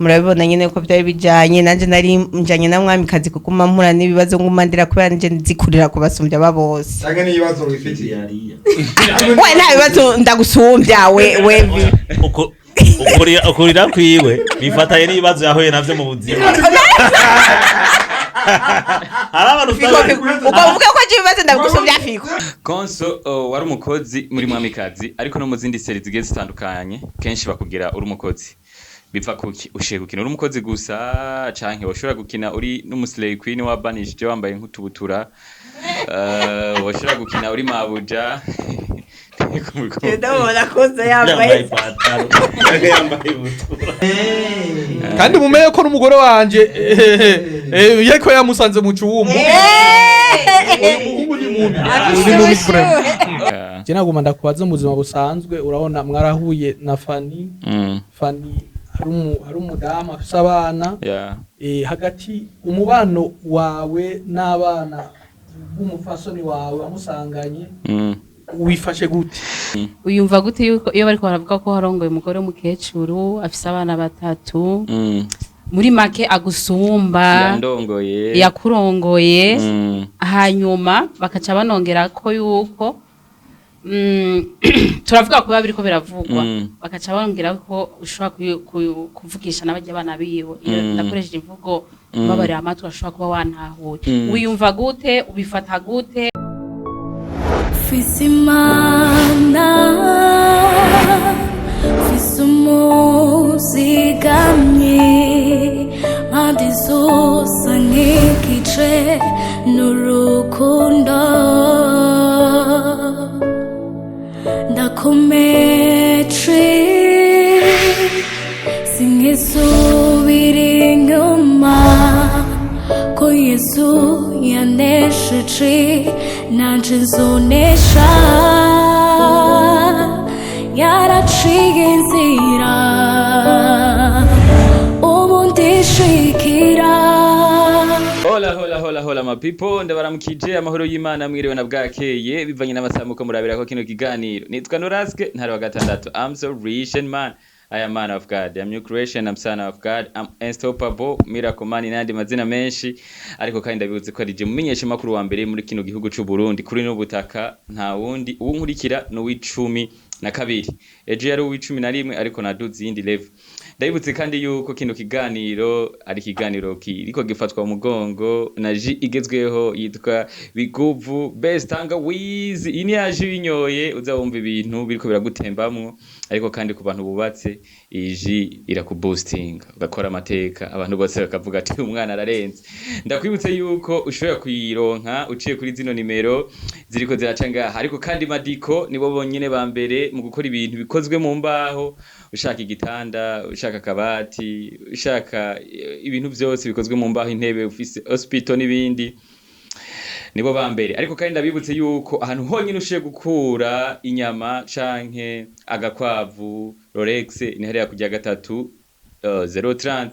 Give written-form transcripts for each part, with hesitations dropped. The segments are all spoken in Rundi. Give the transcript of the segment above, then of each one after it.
Murabibona nyene ko byari bijanye nanje. Nari njanye na Mwamikazi kuguma mpura n'ibibazo, nguma ndira kubera nje nzikurira kubasumbya bose. Canke n'ibibazo wifitiye. We, nta bibazo ndagusumbya we. Ukurira kwiwe bifatanye n'ibibazo yahuye navyo mu buzima. Hari abantu Fiko, usanga Fiko, ubwo uvuga ko aje ibibazo ndagusumbya, Fiko. Konso, wari umukozi muri Mwamikazi, ariko no mu zindi séries zigiye zitandukanye kenshi bakubwira uri umukozi. Biva kuki ushiye gukina uri umukozi gusa, canke washobora gukina uri n'umuslay queen wa banishije wambaye nk'utubutura, washobora gukina uri mabuja? Ndabona koza yambaye yambaye ipantaro canke yambaye ibutura. Kandi mumenye ko n'umugore wanje yariko yamusanze mu cumba. Uyu muhungu ni mubi. Afise Ni mubi ubushuhe. vraiment. Je naguma ndakubaza, mu buzima busanzwe urabona mwarahuye na Fani. Fani hari umudamu afise abana. Hagati umubano wawe n'abana b'umupfasoni wawe wamusanganye wifashe gute? Uyumva gute yuko iyo bariko baravuga ko warongoye umugore w'umukecuru afise abana batatu, muri make agusumba? Yandongoye. Yakurongoye. Hanyuma bakaca banongera ko yuko turavuga kuba biriko biravugwa, bakaca bongera ko ushobora kuvugisha n'abajya abana biwe. Iyo ndakoresheje imvugo, babarira amatwi, ashobora kuba wantahuye. Wiyumva gute? Ubifata gute? Mfise Imana, mfise umuzigamyi, mpande zose nk'igice n'urukundo. Ndakomeje, sinkisubira inyuma, ko Yesu yanesheje, nanje nzonesha. Yaraciye inzira, ubu ndishikira. Hola, hola, hola, hola, ma people, ndabaramukije amahoro y'Imana, mwiriwe na bwakeye bivanye n'amasaha muko murabira ko kino kiganiro. Nitwa Noraske ntari wa gatandatu. I'm so rich and man. I am man of God. I'm new creation. I'm son of God. I'm unstoppable. Miracle man n'andi mazina menshi. Ariko kandi ndabibuze ko ari je mumenyesha makuru wa mbere muri kino gihugu c'u Burundi kuri no butaka, nta wundi uwunkurikira no w'12. Ejo yari uw'11, ariko naduze iyindi level. Ndabibutse kandi yuko kino kiganiro ari ikiganiro kiriko gifatwa mu mugongo na jus igezweho yitwa Biguvu Best Tangawizi. Iyi ni ya jus binyoye uza wumva ibintu biriko biragutembamwo, ariko kandi ku bantu bubatse iyi jus irakuboostinga ugakora amateka, abantu bose bakavuga ati umwana ararenze. Ndakwibutse yuko ushobora kuyironka uciye kuri zino nimero ziriko ziraca ngaha, ariko kandi Madiko nibo bonyene ba mbere mu gukora ibintu bikozwe mu mbaho. Ushaka igitanda, ushaka akabati, ushaka ibintu vyose bikozwe mu mbaho, intebe, ufise hospital n'ibindi, nibo ba mbere. Ariko kandi ndabibutse yuko ahantu honyine ushiye gukura inyama canke agakwavu Rolex ni hariya kurya gatatu 030,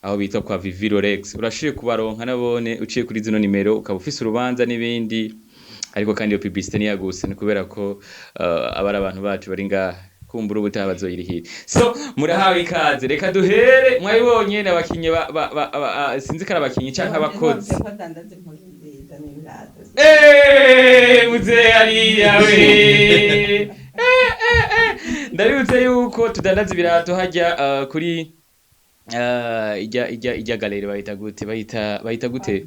aho bita kwa Vivi Rolex. Urashiye kubaronka nabone uciye kuri zino nimero, ukaba ufise urubanza n'ibindi. Ariko kandi iyo publicité niyaguse, ni kubera ko abari abantu bacu bari ngaha, kumbura ubutaha bazoyirihira. So murahawe ikaze. Reka duhere, mwabibonye n'abakinyi sinzi ko ari abakinyi canke abakozi. Muzehe hariya we. Ndabibutse yuko tudandaza ibirato hajya kuri ijya galerie bayita gute, bayita gute?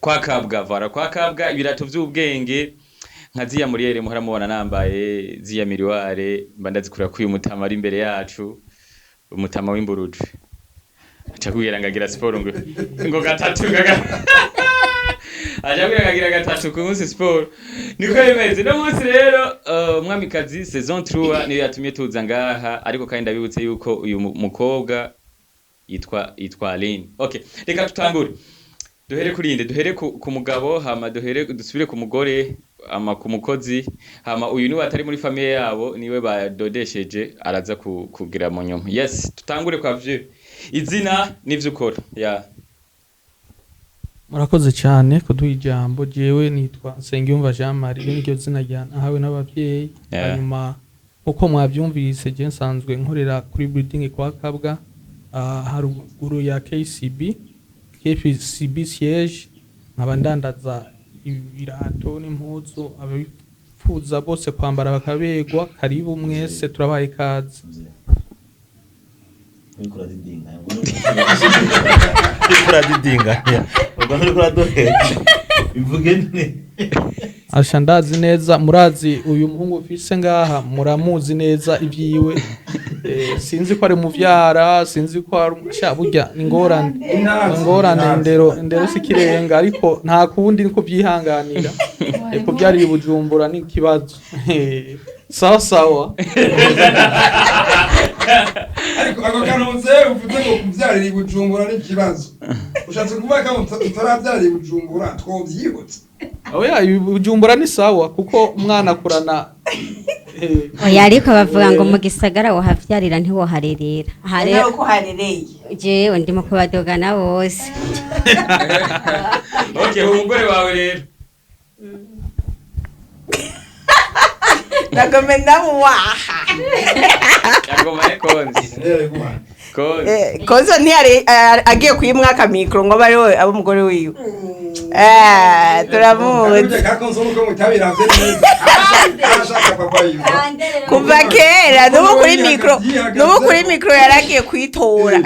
Kwa Kabwa vara, kwa Kabwa, ibirato vy'ubwenge nka ziya muriyere muhora mubona nambaye, ziya miriware mba ndazikura kuyu mutama ari imbere yacu, umutama w'imburuje aca kubwira ngo agira siporo ngo gatatu aja kubwira ngo agira gatatu ku munsi siporo. Niko bimeze. No munsi rero Mwamikazi saison 3 niyo yatumye tuza ngaha, ariko kandi ndabibutse yuko uyu mukobwa yitwa Aline. Okay, reka tutangure, duhere kuri inde? Duhere ku mugabo, hama duhere dusubire ku mugore, ama ku mukozi, hama uyu niwe atari muri famille yabo, niwe badodesheje, araza kugira mu nyuma. Yes, tutangure kwa vieux. Izina n'ivyo ukora ya. Murakoze cyane kuduha ijambo. Jewe nitwa Nsengiyumva Jean Marie, niryo zina rya nahawe n'ababyeyi. Hanyuma Nkuko mwabyumvise, je nsanzwe nkorera kuri building kwa Kabwa, haruguru ya KCB siège, nkaba ndandaza ibirato n'impuzu. Abifuza bose kwambara bakaberwa, karibu mwese, turabaye ikaze. Uriko uradidinganya, uriko uradidinganya, ubwo nturiko uraduheza, bivuge ne. Asha, ndazi neza, murazi uyu muhungu ufise ngaha, muramuzi neza ibyiwe. Sinzi ko ari muvyara, sinzi ko ari sha, burya ni ingorane, ingorane. Indero si ikirenga, ariko nta kundi ni kubyihanganira. Kubyarira i Bujumbura ni ikibazo. Sawa sawa. Ariko ako kantu uvuze ngo kubyarira i Bujumbura ni ikibazo, ushatse kuvuga ko utarabyarira i Bujumbura twobyibutse? Oya, i Bujumbura ni sawa kuko umwana akurana Oya, ariko bavuga ngo mu gisagara wohavyarira ntiwoharerera. Aha rero uko harereye. Jewe ndimo kubadogana bose. Okay, umugore wawe rero. Nagome ndamuwaha. Yagomanye konzi konzi. Konzo ntiyari agiye kuyimwaka mikoro ngo abe ariwe abe umugore wiwe. Turamuzi. Kakonzo nuko mutabiravye neza, ashaka papa yiwe. Kuva kera, n'ubu kuri mikoro, n'ubu kuri mikoro yaragiye kuyitora, we.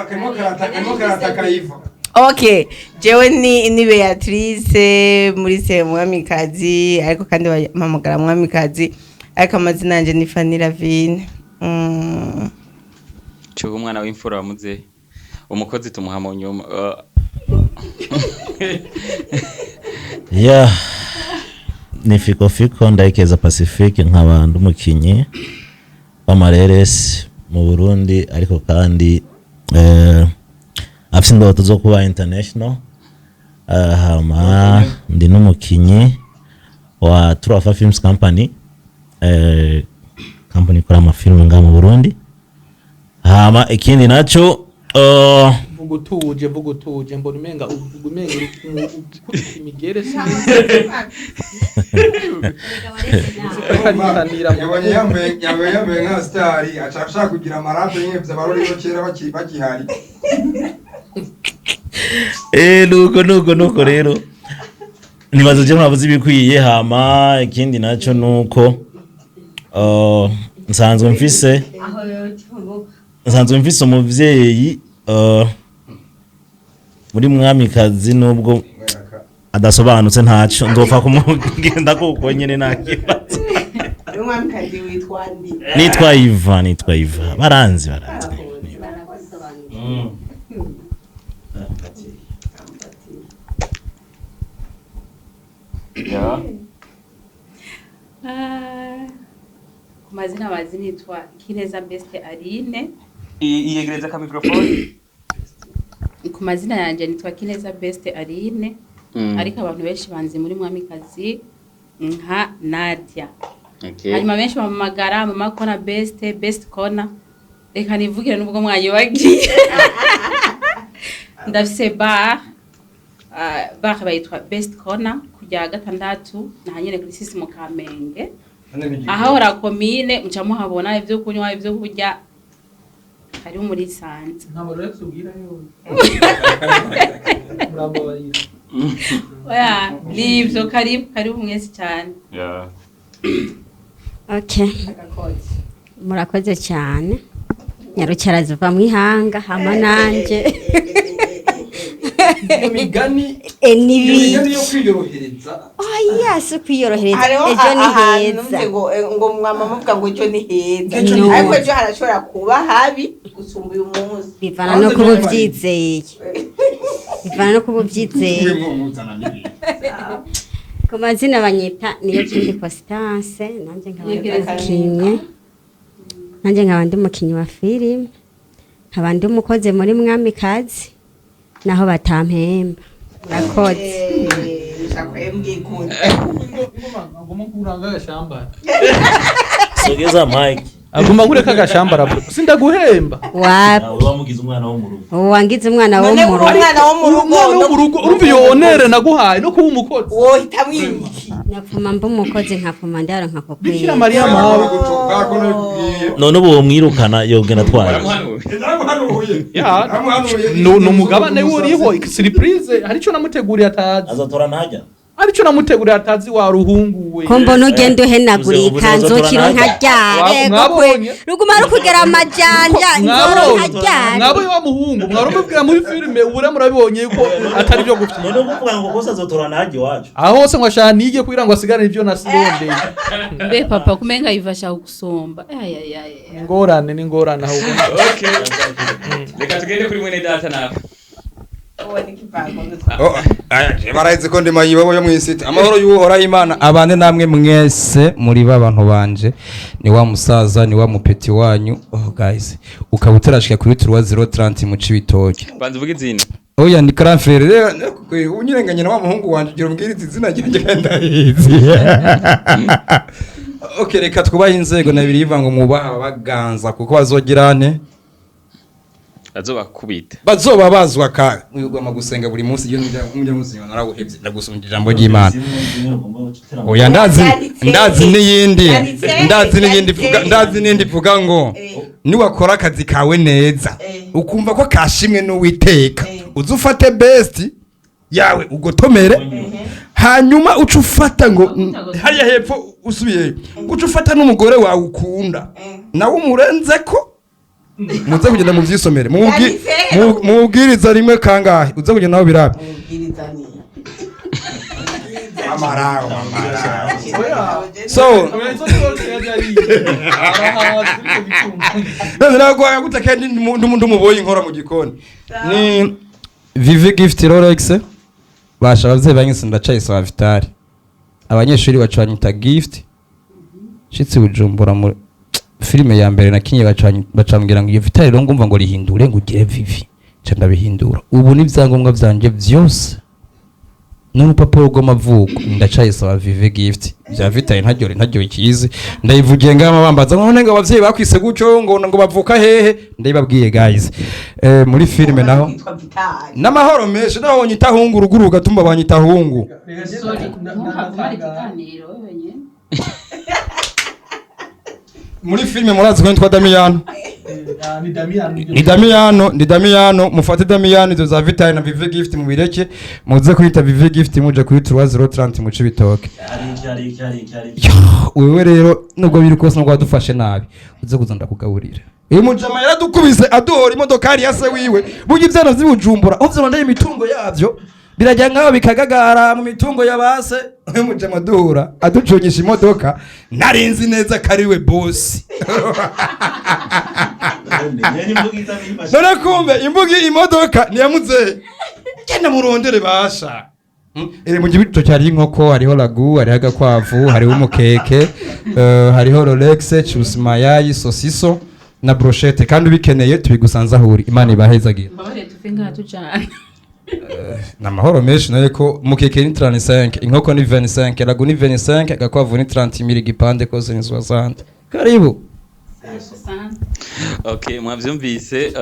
Karimo karataka yiva. Okay, jewe ni Beatrice muri se Mwamikazi, ariko kandi bampamagara Mwamikazi, ariko amazina yanje ni Fanny Lavine. Cuba umwana w'imfura wa muzehe, umukozi tumuha mu nyuma. Ya, ni Fiko Fiko Ndayikeza Pacifique, nkaba ndi umukinyi w'amareresi mu Burundi, ariko kandi afise indoto zo kuba international. Hama ndi n'umukinyi wa Turafa Films Company, company ikora amafilmu ngaha mu Burundi. Hama ikindi naco Vuga utuje, vuga utuje, mbona umenga uvuga umenga uri ukubita imigere, sinzi. Yabonye yambaye nka star, aca ashaka kugira amarape nyine abarori bo kera bakihari. Nuko rero nibaza je mwavuze ibikwiye. Hama ikindi naco nuko nsanzwe mfise umuvyeyi muri Mwamikazi, nubwo adasobanutse, ntaco nzopfa kumugenda kuko nyene nta kibazo. Umwamikazi witwa ndi? Nitwa Iva, nitwa Iva, baranzi, baranzi. Ya. Ku mazina bazi nitwa Kineza Best Aline. Iyegereza ka microphone. Ku mazina yanjye nitwa Kineza Best Aline, ariko abantu benshi banzi muri Mwamikazi nka Nadia. Hanyuma benshi bampamagara Mama Kona, Best, Best Kona. Reka nivugire nubwo mwayibagiye, ndafise bar, bar bayitwa Best Corner, kujya gatandatu naha nyene kuri sisi mu Kamenge, ahahora komine, muca muhabona ibyo kunywa, ibyo kurya, hariho muri sanze. Ntabwo rero tubwira yo, murambabarira. Oya, nivyo, karibu karibu mwese cyane. Yeah. Okay, murakoze cyane. Nyarucyara ziva mu ihanga, hama nanje Iyo migani nibi iyo migani yo kwiyorohereza. Oya, si kwiyorohereza. Hariho Ejo ni ahantu heza. numvise ngo ngo mwama muvuga ngo ejo ni heza. Ejo ni ariko heza. ejo harashobora kuba habi gusumba uyu munsi. Bivana no kuba ubyizeye, bivana no kuba ubyizeye. Muzana n'ibintu. Ku mazina banyita niyo kindi Constance, nanjye nkaba ndi umukinnyi, nanjye nkaba ndi umukinnyi wa filime, nkaba ndi umukozi muri Mwamikazi naho batampemba. Murakoze. Shakwembwe. Ngoma kuranga agashamba. Sogeza mike. Aguma nkureka agashamba arabura sindaguhemba. Wapi? Nawe wamugize umwana wo mu rugo. Wangize umwana wo None mu uri rugo. umwana wo mu rugo. Umwana wo mu rugo, urumva iyo honere naguhaye no kuba umukozi. Wohita mwiki. Napfuma mba umukozi, nkapfuma ndaronka Bikira kukwira. Mariya mawe. None ubu womwirukana yogenda atwaye. Waramuhanuye. Naramuhanuye. Ya, Naramuhanuye. ni umugabane wuriho surprise, hari ico namuteguriye atazi. Azotora ntajya. Hari ico namuteguriye atazi wa ruhungu we. Ko mbona ugenda uhenagura Uze- ubu ikanzu uzotora kiro nanjye. nkaryare Mwabonye? ruguma rukugera amajanja nzoro nkaryare. Mwabonye wa muhungu mwarumubwira muri filime, ubura murabibonye yuko atari byo gupfa. None ukuvuga ngo kose azotora ntajya iwacu. Aho hose ngo ashaka nige kugira ngo asigarane ivyo nasirondeye. Mbe papa, kumenga yifasha gusomba. Ay ay ay. Ingorane n'ingorane ahubwo. Okay, reka tugende kuri mwene data nawe. Oh, aya, je barazi ko ndi mayibobo yo mw'isiti. Amahoro y'Uhoraho Imana abane namwe mwese muri ba bantu banje. Ni wa musaza, ni wa mupeti wanyu. Oh guys, ukaba utarashika kuri 3030 mu Cibitoke. Banza uvuge izina. Oya, ni Cranfrere. Rero unyirenganye na wa muhungu wanje ugira umbwirize izina ryanjye kandi ndayizi. Okay, reka twubahe inzego na bibiri ngo mwubaha abaganza kuko bazogirane Azobakubita. Bazoba bazwa ka ugomba gusenga buri munsi iyo njya musenga narawuhebye ndagusoma ijambo ry'Imana. Oya, ndazi ndazi n'iyindi, ndazi n'iyindi ivuga, ndazi n'iyindi ivuga ngo niwakora akazi kawe neza ukumva ko kashimwe n'Uwiteka, uze ufate best yawe ugotomere, hanyuma uca ufata ngo hariya hepfo usubiyeyo, uca ufata n'umugore wawe ukunda nawe umurenze ko muze kugenda muvyisomere. Mubwiriza rimwe kangahe uze kugenda naho birabe amarao amarao. So none nagwaye gute kandi ndumuboyi nkora mu gikoni ni Vivi Gift Rolex. Basha abavyeyi banyise ndacayisaba Vitali, abanyeshuri bacu banyita Gift. Nshitse i Bujumbura muri filime ya mbere nakinye bacambwira ngo iyo Vitali rero ngumva ngo rihindure ngo ugire Vivi, nca ndabihindura. Ubu n'ivyangombwa vyanje vyose n'urupapuro rw'amavuko ndacayisaba Vivi Gift. Bya Vitali ntaryo ntaryo ikizi ndayivugiye ngama bambaza ngo none ngo abavyeyi bakwise gutyo ngo bavuka hehe, ndabibabwiye guys. Muri filime naho n'amahoro menshi naho nyita hungu ruguru gatumba banyita hungu. Sorry, ntuhavumare ikiganiro wenyine. Muri filime murazi ko nitwa Damiano. Ni Damiano, ni Damiano, mufate Damiano, izo za Vitali na Vivi Gift mubireke, muze kwita Vivi Gift muje kuri 3030 mu Cibitoke. Ari iki, ari iki, ari iki, ari iki. Wewe rero nubwo biri kose nubwo wadufashe nabi uze kuza ndakugaburira. Uyu mujama yaradukubise aduhora imodokari ya se wiwe. Burya ivyana vy'i Bujumbura aho vyarondeye imitungo yavyo birajya nkaho bikagagara mu mitungo ya base. Uyu mujama aduhura aducungisha imodoka, narinzi neza ko ari we bosi. None kumbe imbuga imodoka niyamuzehe, genda murondere basha. Ere mu gibito cyari inkoko, hariho ragu, hariho agakwavu, hariho umukeke, hariho Rolex, chips mayayi, sosiso na brochette, kandi ubikeneye tubigusanza aho uri. Imana ibahezagire. Mbabarire tuve ngaha tujana. Ni amahoro menshi nayo ko umukeke ni 35, inkoko ni 25, ragu ni 25, agakwavu ni 30 mille, igipande kose ni 60. Karibu. Okay, mwavyumvise,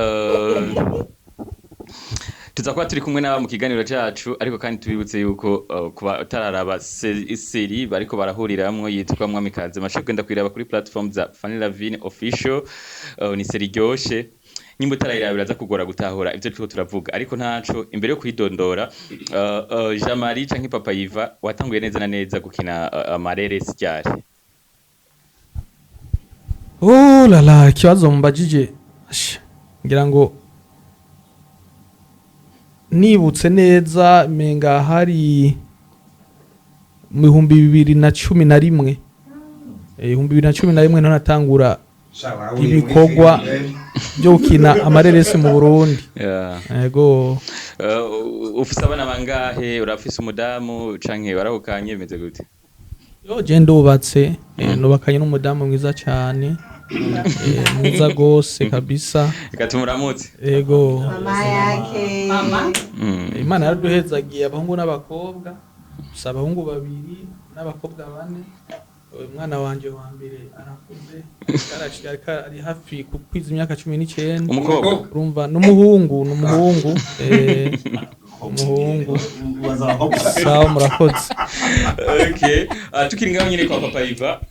tuza kuba turi kumwe n'aba mu kiganiro cacu, ariko kandi tubibutse yuko kuba utararaba série bariko barahuriramwo yitwa Mwamikazi, mashe kugenda kuyiraba kuri platform za Fanny Lavine Official. Ni série iryoshe, nimba utarayiraba biraza kugora gutahura ivyo turiko turavuga, ariko ntaco. Imbere yo kwidondora, Jean Marie canke Papa Yiva, watanguye neza na neza gukina amareresi ryari? Oh la la, ikibazo mumbajije ash, ngira ngo nibutse neza menga hari mu 2011. 2011 niho natangura ibikorwa byo gukina amareresi mu Burundi. Yego. Ufise abana bangahe? Urafise umudamu canke warahukanye, bimeze gute? Yo, je ndubatse, nubakanye n'umudamu mwiza cyane, mwiza gose kabisa. Reka tumuramutse. Yego. Mama yake. Mama. Imana yaraduhezagiye abahungu n'abakobwa, gusa abahungu babiri n'abakobwa bane. Umwana wanje wa mbere arakuze, arashika ari hafi kukwiza imyaka 19. Umukobwa? Urumva n'umuhungu, n'umuhungu, umuhungu. Sawa, murakoze. Okay. Tukiri ngaho nyine kwa Papa Iva,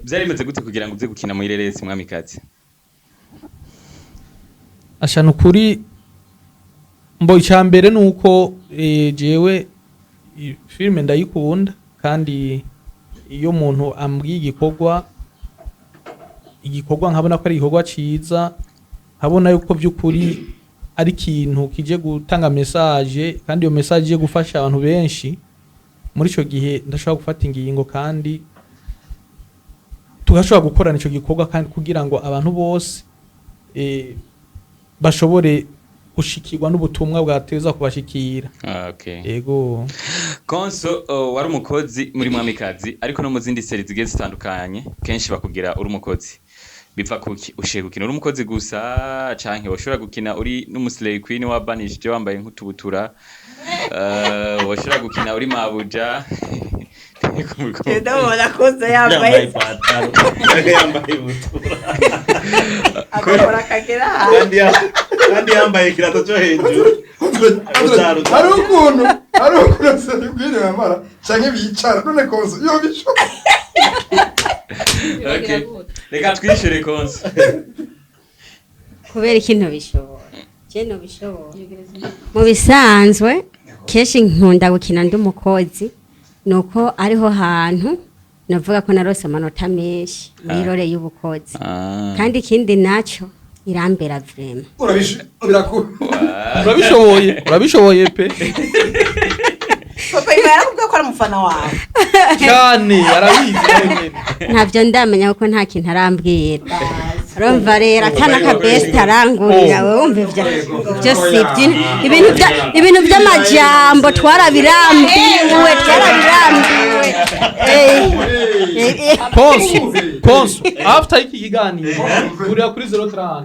byari bimeze gute kugira ngo uze gukina muri reresi Mwamikazi? Asha, nukuri mbo icambere nuko jewe filime ndayikunda, kandi iyo umuntu ambwiye igikorwa nkabona ko ari igikorwa ciza, nkabona yuko by'ukuri ari ikintu kije gutanga message, kandi iyo message ije gufasha abantu benshi, muri ico gihe ndashobora gufata ingingo kandi tugashobora gukorana ico gikorwa, kandi kugira ngo abantu bose bashobore gushikirwa n'ubutumwa bwateza kubashikira. Okay. Yego. Konso, wari umukozi muri Mwamikazi, ariko no mu zindi séries zigiye zitandukanye kenshi bakubwira uri umukozi. Biva kuki ushiye gukina uri umukozi gusa, canke washobora gukina uri n'umuslay queen wa banishije wambaye nk'utubutura, washobora gukina uri mabuja? Ndabona koza yambaye ipantaro, yambaye ibutura. Agakora akagera hasi. Kandi yambaye ikirato cyo hejuru. Hari ukuntu serivisi bambara canke bicara, none Konso yo bishobora? Okay. Reka twishure Konso. Kubera ikintu bishobora, je bishobora mu bisanzwe kenshi nkunda gukina ndi umukozi, nuko ariho hantu navuga ko narose amanota menshi muri rôle y'ubukozi. Kandi ikindi naco, irambera vraiment. Birakura. Urabishoboye, urabishoboye pe. Papa Iva yarakubwiye ko ari umufana wawe? Cyane, arabizi nawe nyene. Ntabyo ndamenya kuko nta kintu arambwira. Urumva rero akana ka best arangurira, wowe wumva ivyo byo si ibintu by'amajambo, twarabirambiwe, twarabirambiwe. Konso, Konso, after iki kiganiro urira kuri 030.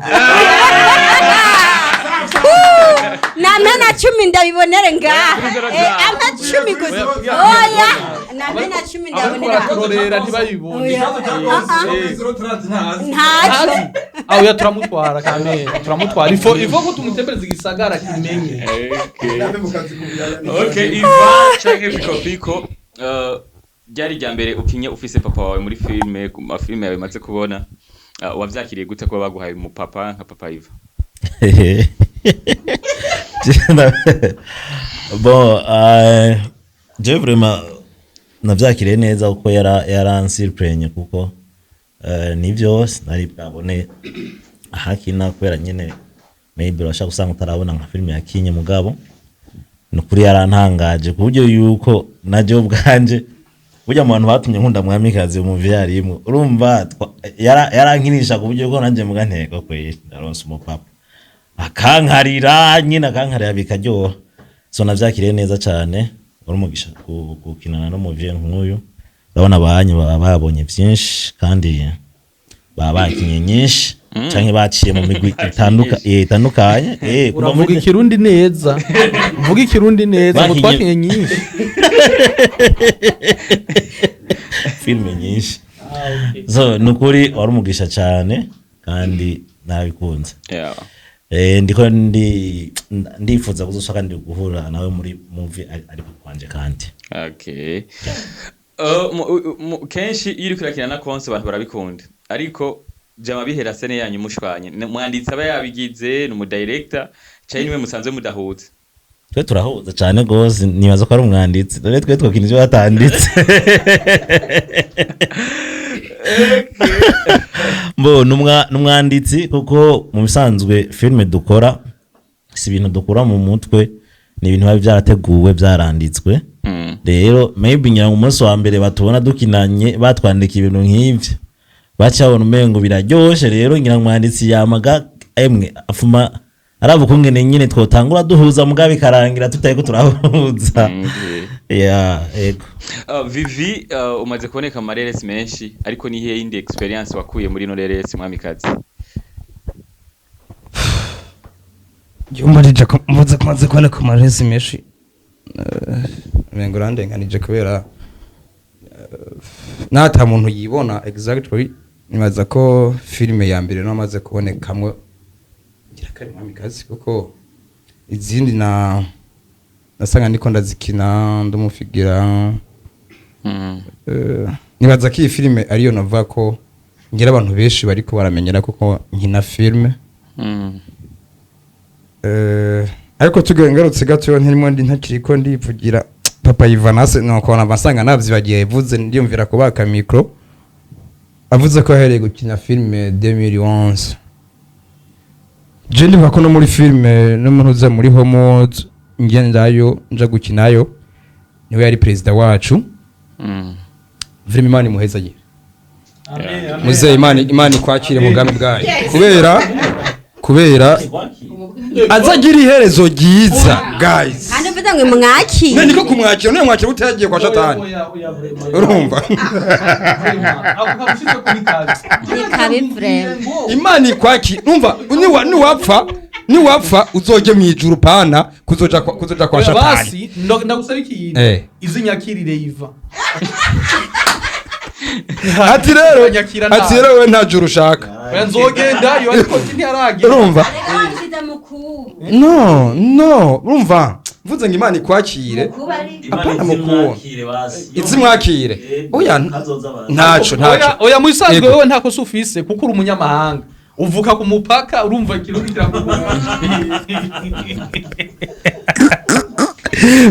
Nampe na 10 ndabibonere ngaha. Ampe 10 gusa, oya, nampe na 10 Ariko ndabonera. Baraturorera ntibayibone. Oya. Ntacyo. Aho ya turamutwara kamere, turamutwara, ifo ko tumutembereza igisagara kimenye. Okay, Iva canke Fiko Fiko, ryari rya mbere ukinye ufise papa wawe muri filme ku mafilme yawe maze kubona. Wavyakiriye gute kuba baguhaye umupapa nka Papa Iva? Bon, je vraiment navyakiriye neza kuko yaransurprenye, kuko nivyo sinari bwabone ahakina, kubera nyene maybe urashaka gusanga utarabona nka filime yakinye. Mugabo nukuri yarantangaje ku buryo yuko naje ubwanje burya mu bantu batumye nkunda Mwamikazi mu vyarimwe. Urumva yarankinisha ku buryo ko nanje muga ntego kweri ndaronse umupapa akankarira nyine, akankarira bikaryoha. So navyakiriye neza cyane, wari umugisha gukinana n'umuvyeyi nk'uyu. Urabona abanyu baba babonye vyinshi kandi baba bakinye nyinshi canke baciye mu migwi itandukanye, kuva Uravuga ikirundi neza, uvuga ikirundi neza ngo twakinye nyinshi. Filime nyinshi. So nukuri wari umugisha cyane kandi nabikunze. Ndiko ndifuza kuzosa kandi guhura nawe muri movie ari kwanje kandi. Okay. Kenshi iyo uriko urakina na Konso abantu barabikunda, ariko jama bihera scène yanyu mushwanye. Mwanditsi aba yabigize, ni umudirector canke niwe musanzwe mudahuza? Twe turahuza cyane gose, nibaza ko ari umwanditsi, dore twe twakina ivyo batanditse. Mbo numwanditsi, kuko mu bisanzwe filime dukora si ibintu dukura mu mutwe, ni ibintu biba byarateguwe, byaranditswe. Rero maybe ngira ngo umunsi wa mbere batubona dukinanye batwandika ibintu nk'ivyo, baca babona umengo biraryoshe. Rero ngira ngo umwanditsi yamaga emwe afuma araba ukungene nyine twotangura duhuza, mugabo bikarangira tutariko turahuza. Ya, ego. Vivi, umaze kuboneka mu mareresi menshi, ariko ni iyihe yindi experience wakuye muri ino reresi Mwamikazi? Mbajije ko mvuze ko maze kubona ku maresi menshi, umengo urandenganije kubera Nata muntu yibona exactly. Nibaza ko filime ya mbere namaze kubonekamwe ngira kari Mwamikazi, kuko izindi na nasanga ndiko ndazikina ndumufigira. Nibaza ko iyi filime ariyo navuga ko ngira abantu benshi bariko baramenyera, kuko nkina filime. Ariko tugengarutse gato, ntirimo ndi ntakiriko ndivugira papa Ivanase, nuko nabasanga navyibagiye vuze, ndiyumvira kubaka micro avuze ko yahereye gukina filime 2011. Je ndibuka ko no muri filime n'umuntu uza muri Homo ngendayo nja gukinayo, niwe yari perezida wacu. Filime, Imana imuhezagire. Muzehe, Imana ikwakire mu bwami bwayo, kubera azagira iherezo ryiza, guys. Kandi uvuze ngo mwakire. None niko kumwakira, none mwakira utagiye kwa Shatani, urumva? Ni kabi vraiment. Imana ikwakire, umva, niwapfa uzoje mu ijuru, pana kuzoja kwa Shatani. Basi ndagusaba ikintu. Izinyakirire Iva. Ati rero Nyakira. Ati rero we nta juru ushaka. Oya, nzogendayo, ariko ntiyaragira. Urumva? Ariko mukuru. No, urumva, mvuze ngo Imana ikwakire. Mukuru ari. Apana mukuru. Izimwakire, oya, ntaco. Oya. Ntaco. Oya, mu isanzwe Yego. wewe nta kosa ufise, kuko uri umunyamahanga uvuka ku mupaka, urumva ikirundi kirakugora.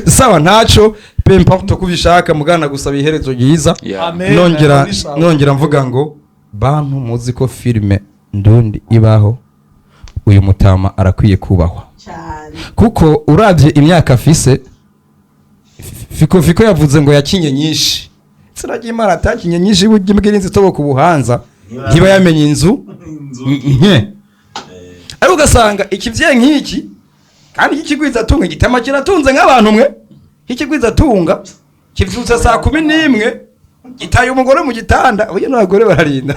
Sawa, ntaco, peu importe ko ubishaka, mugana gusaba iherezo ryiza. Amen. Nongera Ni sawa. nongera mvuga ngo bantu muzi ko filime ndundi ibaho, uyu mutama arakwiye kubahwa. Cyane. Kuko uravye imyaka afise, Fiko Fiko yavuze ngo yakinye nyinshi, sinagiye Imana atakinye nyinshi, burya imbwa irinze itoboka ubuhanza ntiba yamenye inzu nke. Ariko ugasanga ikivyeyi nk'iki kandi kikigwiza tunga igitama kiratunze nk'abantu mwe, kikigwiza tunga kivyutse saa 11, gitaye umugore mu gitanda, burya n'abagore bararinda,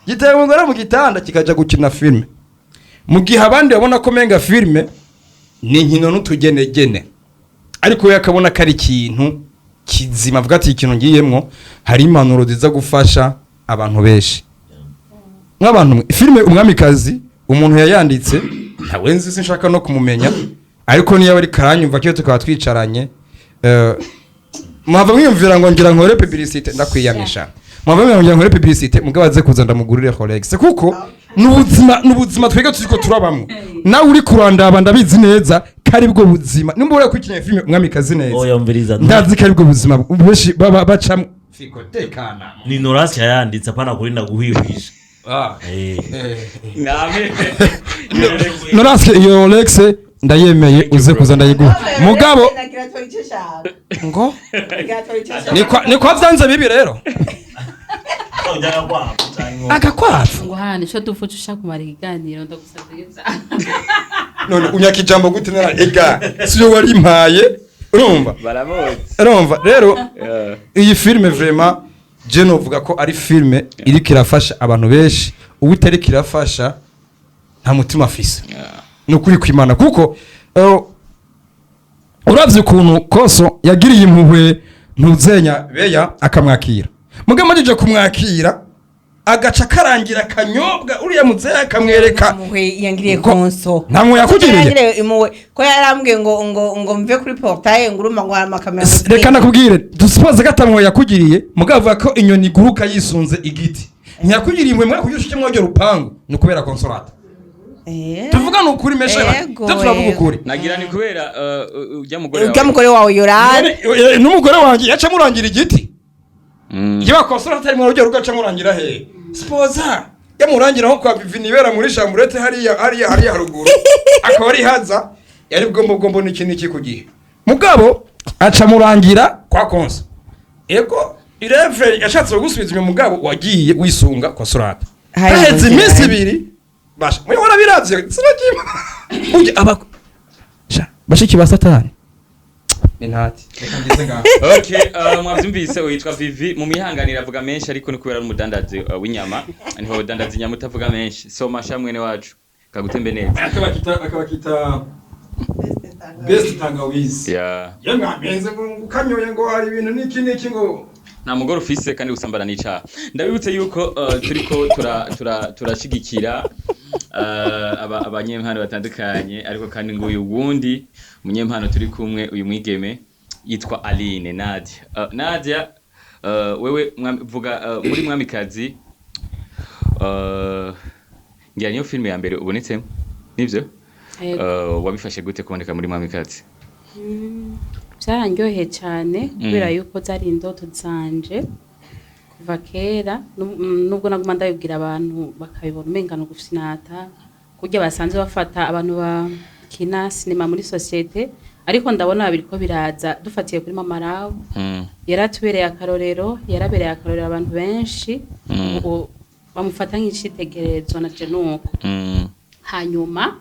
gitaye umugore mu gitanda kikaja gukina filime, mu gihe abandi babona ko menga filime ni inkino n'utugenegene, ariko we akabona ko ari ikintu kizima, avuga ati ikintu ngiyemwo hari impanuro ziza gufasha abantu benshi. Nk'abantu mwe, filime Umwamikazi umuntu yayanditse ntawe nzi, sinshaka no kumumenya, ariko niyo ari karanyumva kiyo tukaba twicaranye, muhava mwiyumvira ngo ngira nkore publicité, ndakwiyamisha, muhava mwiyumvira ngo ngira nkore publicité, mugabo aze kuza ndamugurire Rolex, kuko n'ubuzima twebwe turiko turabamwo, nawe uri kurandaba ndabizi neza ko ari bwo buzima, nimba uri kwikina filime Umwamikazi neza. Oya, umviriza. Ndazi ko ari bwo buzima benshi baba bacamwo. Fiko, tekana. Ni Norasi yayanditse, apana kurinda guhwihisha. Ah. Name. Noraske, iyo Rolex ndayemeye, uze kuza ndayiguha, mugabo ngo ni kwa vyanze bibi rero agakwavu. Ngo hano ico dupfa uca ushaka kumara ikiganiro, ndagusavye. None unyaka ijambo gute? Nara ega siyo warimpaye, urumva? Baramuzi. Urumva rero, iyi filime vraiment je novuga ko ari filime iriko irafasha abantu benshi, ubu itariko irafasha nta mutima afise, ni ukuri kw'Imana, kuko uravye ukuntu Koso yagiriye impuhwe ntuzenya beya akamwakira, mugabo amajije kumwakira agaca karangira akanyobwa uriya muzehe akamwereka. Impuhwe yangiriye Konso? Nta mpuhwe yakugiriye? Yangiriye impuhwe ko yarambwiye ngo mve kuri portail, ngo urumva ngo hari amakamera. Reka nakubwire, dusipoze ko atamwo yakugiriye, mugabo avuga ko inyoni iguruka yisunze igiti. Ntiyakugiriye impuhwe mwe kugira ushike mw'urwo rupangu, ni ukubera Consolata. Tuvuga ni ukuri mesha. Ego, twe turavuga ego. ukuri. Nagira ni kubera ujya mugore. Ujya mugore wawe Yorani. N'umugore wanjye yaca amurangira igiti. Iyo Consolata atari mu rugero rugaca amurangira hehe? Spoza yamurangira aho kwa Vivi nibera muri chambrette hariya haruguru, akaba ari haza yari bwombo bwombo n'iki n'iki ku gihe, mugabo aca murangira kwa Konsa. Ego, irevre yashatse gusubiza inyuma, mugabo wagiye wisunga Consolata. Hari haheze mu iminsi nzira. 2 basha mwe warabiravye sinagima ujye aba sha bashiki ba Satani ni ntati, reka ngeze ngaho. Okay, mwavyumvise, witwa Vivi, mu mihanganira avuga menshi, ariko ni kubera ari umudandazi w'inyama, niho udandaza inyama utavuga menshi. So masha mwene wacu kagutembe neza. Akabakita best tangawizi. Yeah. Yemwe amenze ngo ukanyoye ngo hari ibintu niki niki ngo Nta mugore ufise, kandi gusambana n'icaha. Ndabibutse yuko turiko turashigikira abanyempano batandukanye, ariko kandi ngo uyu wundi munyempano turi kumwe, uyu mwigeme yitwa Aline Nadia. Nadia, wewe vuga muri Mwamikazi, ngira niyo filime ya mbere ubonetsemo, nivyo? Wabifashe gute kuboneka muri Mwamikazi? Byarandyoheye cyane, kubera yuko zari indoto zanje kuva kera, nubwo naguma ndabibwira abantu bakabibona umenga no gufinata, kurya basanzwe bafata abantu bakina sinema muri societe, ariko ndabona biriko biraza dufatiye kuri Mama Rawo. Yaratubereye akarorero, yarabereye akarorero abantu benshi, ubu bamufata nk'icitegererezo, na je nuko. Hanyuma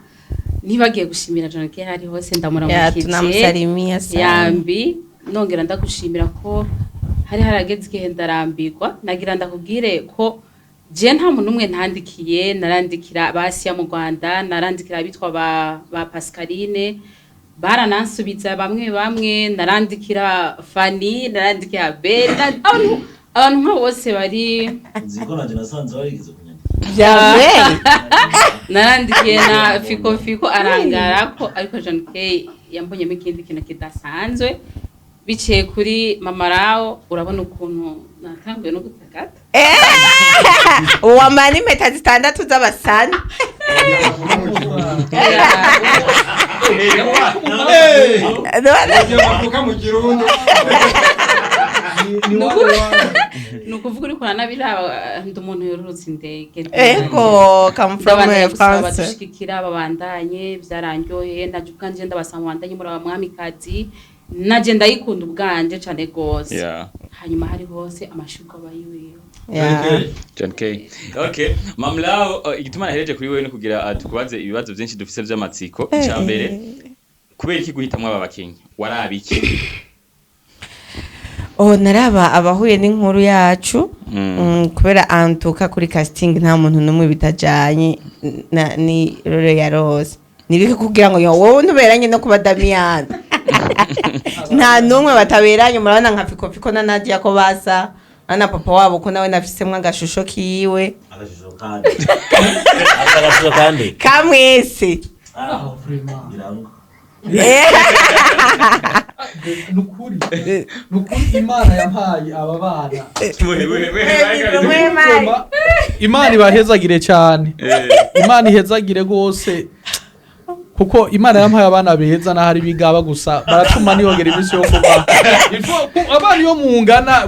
ntibagiye gushimira John K hari hose, Ya, ndamuramukije. Tunamsalimia sana. Yambi, nongera ndagushimira ko hari harageze igihe ndarambirwa, nagira ndakubwire ko je nta muntu umwe ntandikiye, narandikira basiya mu Rwanda, narandikira abitwa ba Pascaline, baranansubiza bamwe bamwe, narandikira Fanny, narandikira Bella, abantu nka bose bari Nzi ko nanje nasanze warigeze kunyandika. Vya Narandikiye na Fiko Fiko arangara ko, ariko John K yambonyemo ikindi kintu kidasanzwe biciye kuri Mama Rao. Urabona ukuntu natanguye no gutagata. Wamara impeta zitandatu z'abasani. Bavuka mu Kirundo. Ni ukuvuga uriko uranabiraba, ndi umuntu yororotse indege. Ego, come from Ndabandanya gusaba France. badushigikira, babandanye, byaranryoheye, naje ubwanje ndabasaba mubandanye muri Abamwamikazi, naje ndayikunda ubwanje cane gose. Hanyuma hari hose amashurwe aba yiwiwe. John K. Okay, Mamlao, igituma nahereje kuri wewe no kugira tukubaze ibibazo byinshi dufise vy'amatsiko. Icya mbere, kubera iki guhitamwo aba bakinyi? Waraba iki? Oh, naraba abahuye n'inkuru yacu. Kubera antuka kuri casting nta muntu n'umwe bitajanye na ni role ya Rose. Nibike kugira ngo yo wowe ntuberanye no kuba Damian, nta n'umwe bataberanye. Murabona nka Fiko Fiko na Nadia ko basa na papa wabo, ko nawe nafisemwo agashusho kiwe. Agashusho kandi, agashusho kandi. Kamwese. Ah, birangwa. Nukuri Imana yampaye aba bana. Imana ibahezagire cyane, Imana ihezagire rwose, kuko Imana yampaye abana beza, n'ahari bigaba gusa baratuma niyongera iminsi yo kuba. Abana iyo mungana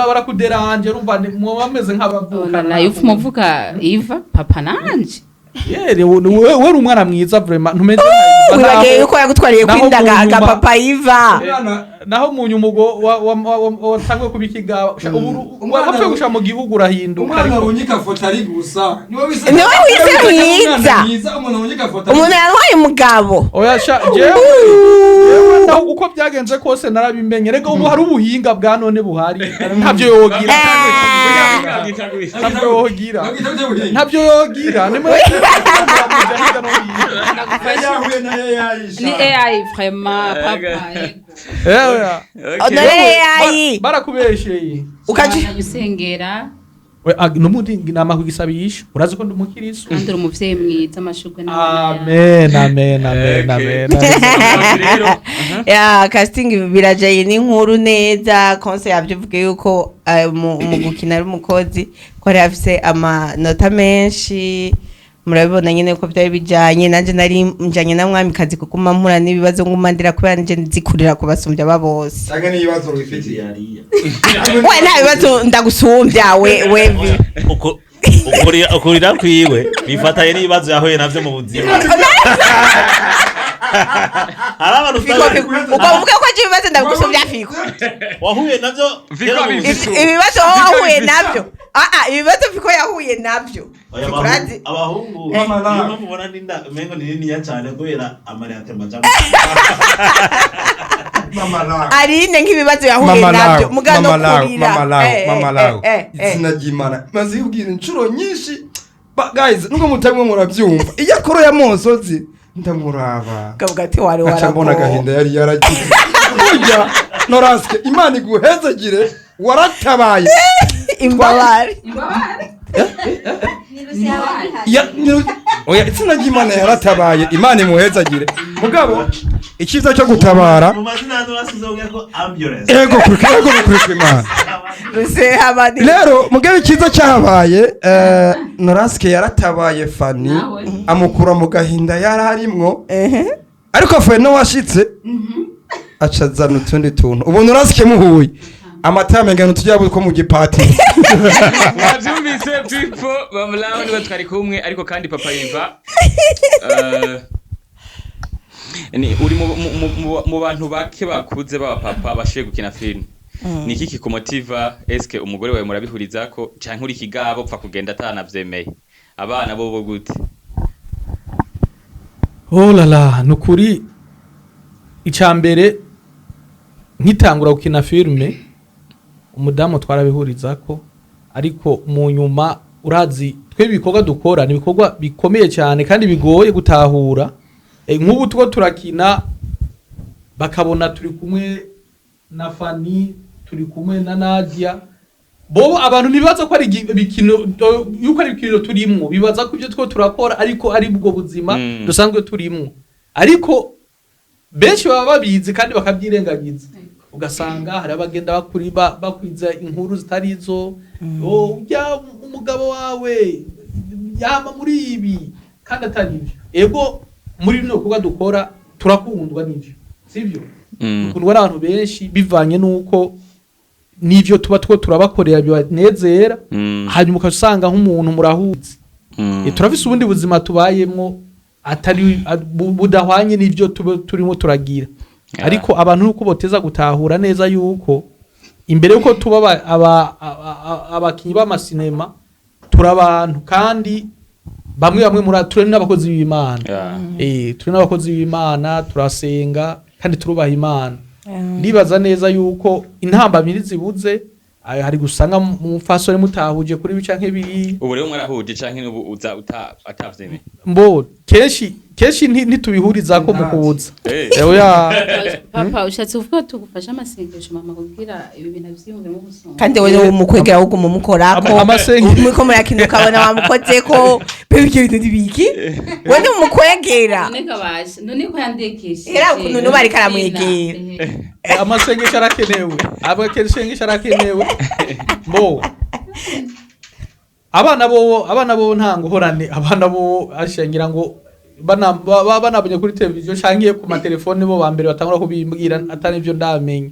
barakuderanje, urumva muba bameze nk'abavukana. Nayo umuvuga Iva papa nanje. Yere, wewe uri umwana mwiza vraiment, ntumeze nka Iva. Wibagiye yuko yagutwariye Naho kwinda mu ga nyuma- papa Iva. Naho mu nyuma ubwo watanguye kuba ikigaba, ubu wapfuye gusha mu gihugu urahinduka. Umwana Ariko runyika foto ari gusa niwe wise. Niwe wise mwiza. Mwiza umuntu runyika foto. Umuntu yantwaye umugabo. Oya sha, jewe naho uko byagenze kose narabimenye. Rega ubu hari ubuhinga bwa none buhari, ntabyo yogira, ntabyo yogira, ntabyo yogira, ni muri hirya no hino. Yahuye na yayisha. Ni AI vraiment, papa, yego. Ewe. Honore AI. Barakubesheye. Ukaji Ubandanye usengera. We numundi nama kugisabisha, urazi ko ndi umukiristo. Kandi uri umuvyeyi mwiza, amashurwe n'abana yawe. Amen, amen, amen. Amen. Ya, casting birajaye n'inkuru neza. Konse yavyivuge yuko mu gukina ari umukozi, ko yari afise amanota menshi. Murabibona nyene ko byari bijanye nanje, nari njanye na Mwamikazi kuko mpura n'ibibazo nguma ndira kubera nje nzikurira kubasumbya ba bose. Cyangwa n'ibibazo wifitiye. Yariya. We nta bibazo ndagusumbya, we Ukurira kwiwe bifatanye n'ibibazo yahuye navyo mu buzima. Hari abantu Fiko, usanga Fiko, ubwo uvuga ko aje ibibazo ndagusumbya, Fiko. Wahuye navyo Fiko kera mu abifise. buzima. Ibibazo wowe wahuye nabyo, ibibazo Fiko yahuye nabyo. Oya, Fiko urazi. abahungu Mama niyo la. mpamvu ubona ninda umengo ni niniya cyane kubera amarira atemba cyangwa Mama lawe. Arine nk'ibibazo yahuye Mama nabyo lawe, muga no mama lawe, kurira. mama lawe, mama lawe. Izina ry'Imana maze yubwira inshuro nyinshi. Guys, nubwo mutamwe murabyumva, iyo akoro ya monsozi ndamuraba, Kavuga ati wari nkaca mbona waragowe. agahinda yari yaragize. Burya Noraske, Imana iguhezagire. Waratabaye. Imbabare. Oya, itsinda ry'Imana yaratabaye, Imana imuhezagire. Mugabo icyiza cyo gutabara mu mazina ya Norasi uzongera ko ambulance. Ego kuri, ego kuri Imana. Rusehabandi. Rero mugabo icyiza cyahabaye, Noraske yaratabaye Fanny amukura mu gahinda yari arimwo. Ariko Fanny washitse acazana utundi tuntu. Ubu Noraske muhuye amata mengano tujya ko mu gipati. Mwavyumvise people bamulaho niba twari kumwe, ariko kandi papa Iva, ni uri mu bantu bake bakuze baba papa bashoboye gukina film. Niki kikumotiva? Eske umugore wawe murabihurizako canke uri kigabo pfa kugenda atanavyemeye? Abana bo gute? Oh la la, nukuri icambere nkitangura gukina filme umudamu twarabihurizako, ariko mu nyuma urazi twe ibikorwa dukora ni ibikorwa bikomeye cyane kandi bigoye gutahura. Nk'ubu two turakina bakabona turi kumwe na Fanny, turi kumwe na Nadia, bobo abantu ntibaza ko ari ibikino, yuko ari ibikino turimwo, bibaza ko ibyo two turakora ariko ari ubwo buzima dusanzwe turimwo, ariko benshi baba babizi kandi bakabyirengagiza. Ugasanga hari abagenda bakuri bakwiza inkuru zitari izo, ujya umugabo wawe yama muri ibi kandi atari ibyo. Ego muri bino bikorwa dukora turakundwa n'ivyo, sivyo? Dukundwa n'abantu benshi bivanye n'uko n'ivyo tuba two turabakorera bibanezera. Hanyuma ukasanga nk'umuntu murahuze. Turafise ubundi buzima tubayemwo atari budahwanye n'ivyo tuba turimo turagira. Ariko abantu nuko boteza gutahura neza yuko imbere yuko tuba abakinyi b'amasinema turabantu, kandi bamwe bamwe muri turi n'abakozi b'Imana. Turi n'abakozi b'Imana, turasenga kandi turubaha Imana. Ndibaza neza yuko intambamyi zibuze, hari gusanga mu mfasore mutahuje kuri bica nk'ibiri. Ubu rero mwarahuje canke ubu uza utavyemeye? Mbo kenshi kenshi ntitubihuriza ko mukuza. Oya. Papa, ushatse kuvuga tugufasha amasengesho mama kugira ibi bintu avyiyumvemo gusonga. Kandi wewe umukwegera ahubwo mumukorako. Muriko murakina ukabona wamukozeko, bebe ibyo bintu nibiki? Wewe ni umukwegera. None kabasha, none ko yandekeshe. Era ukuntu nuba ariko aramwegera. Amasengesho arakenewe. Amasengesho arakenewe. Mbo abana bo nta nguhorane, abana bo ashengira ngo banabonye kuri televiziyo canke ku matelefone, bo bambere batangura kubimbwira atari ivyo ndamenye.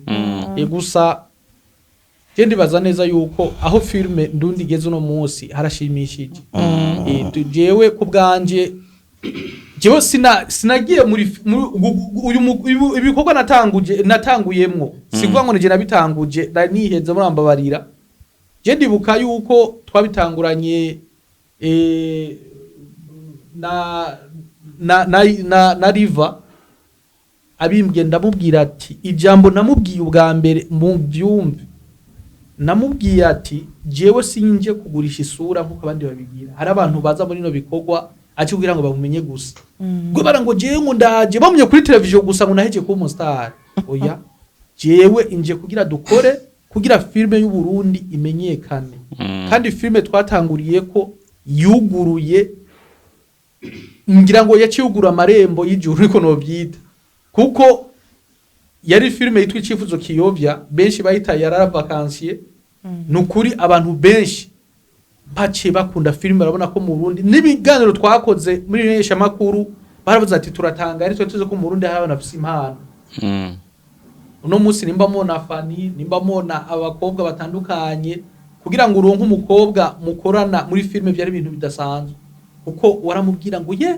Gusa je ndibaza neza yuko aho filme ndundi igeze uno munsi harashimishije. Jewe ku bwanje, jewe sinagiye muri uyu ibikorwa natanguyemwo, sikuvuga ngo nije nabitanguje, niheze murambabarira. Je ndibuka yuko twabitanguranye na Riva abimbwiye, ndamubwira ati ijambo namubwiye ubwa mbere mu byumve, namubwiye ati jewe sinje kugurisha isura nkuko abandi babigira. Hari abantu baza muri no bikorwa aci kugira ngo bamumenye gusa, ngo bara ngo jewe ngo ndaje bamunye kuri television gusa ngo naheje kuba umustar. Oya, jewe inje kugira dukore kugira filme y'u Burundi imenyekane. Kandi filme twatanguriye ko yuguruye, ngira ngo yaciyugura amarembo y'ijuru niko nobyita, kuko yari filme yitwa Icifuzo Kiyovya, benshi bayita yarara vacancier. Nukuri abantu benshi baciye bakunda filme, barabona ko mu Burundi n'ibiganiro twakoze muri menyesha makuru baravuze ati turatanga, ari twe tuzi ko mu Burundi hari abantu bafise impano. Uno munsi nimba mubona Fanny, nimba mubona abakobwa batandukanye, kugira ngo uronke umukobwa mukorana muri filme byari ibintu bidasanzwe, kuko waramubwira ngo ye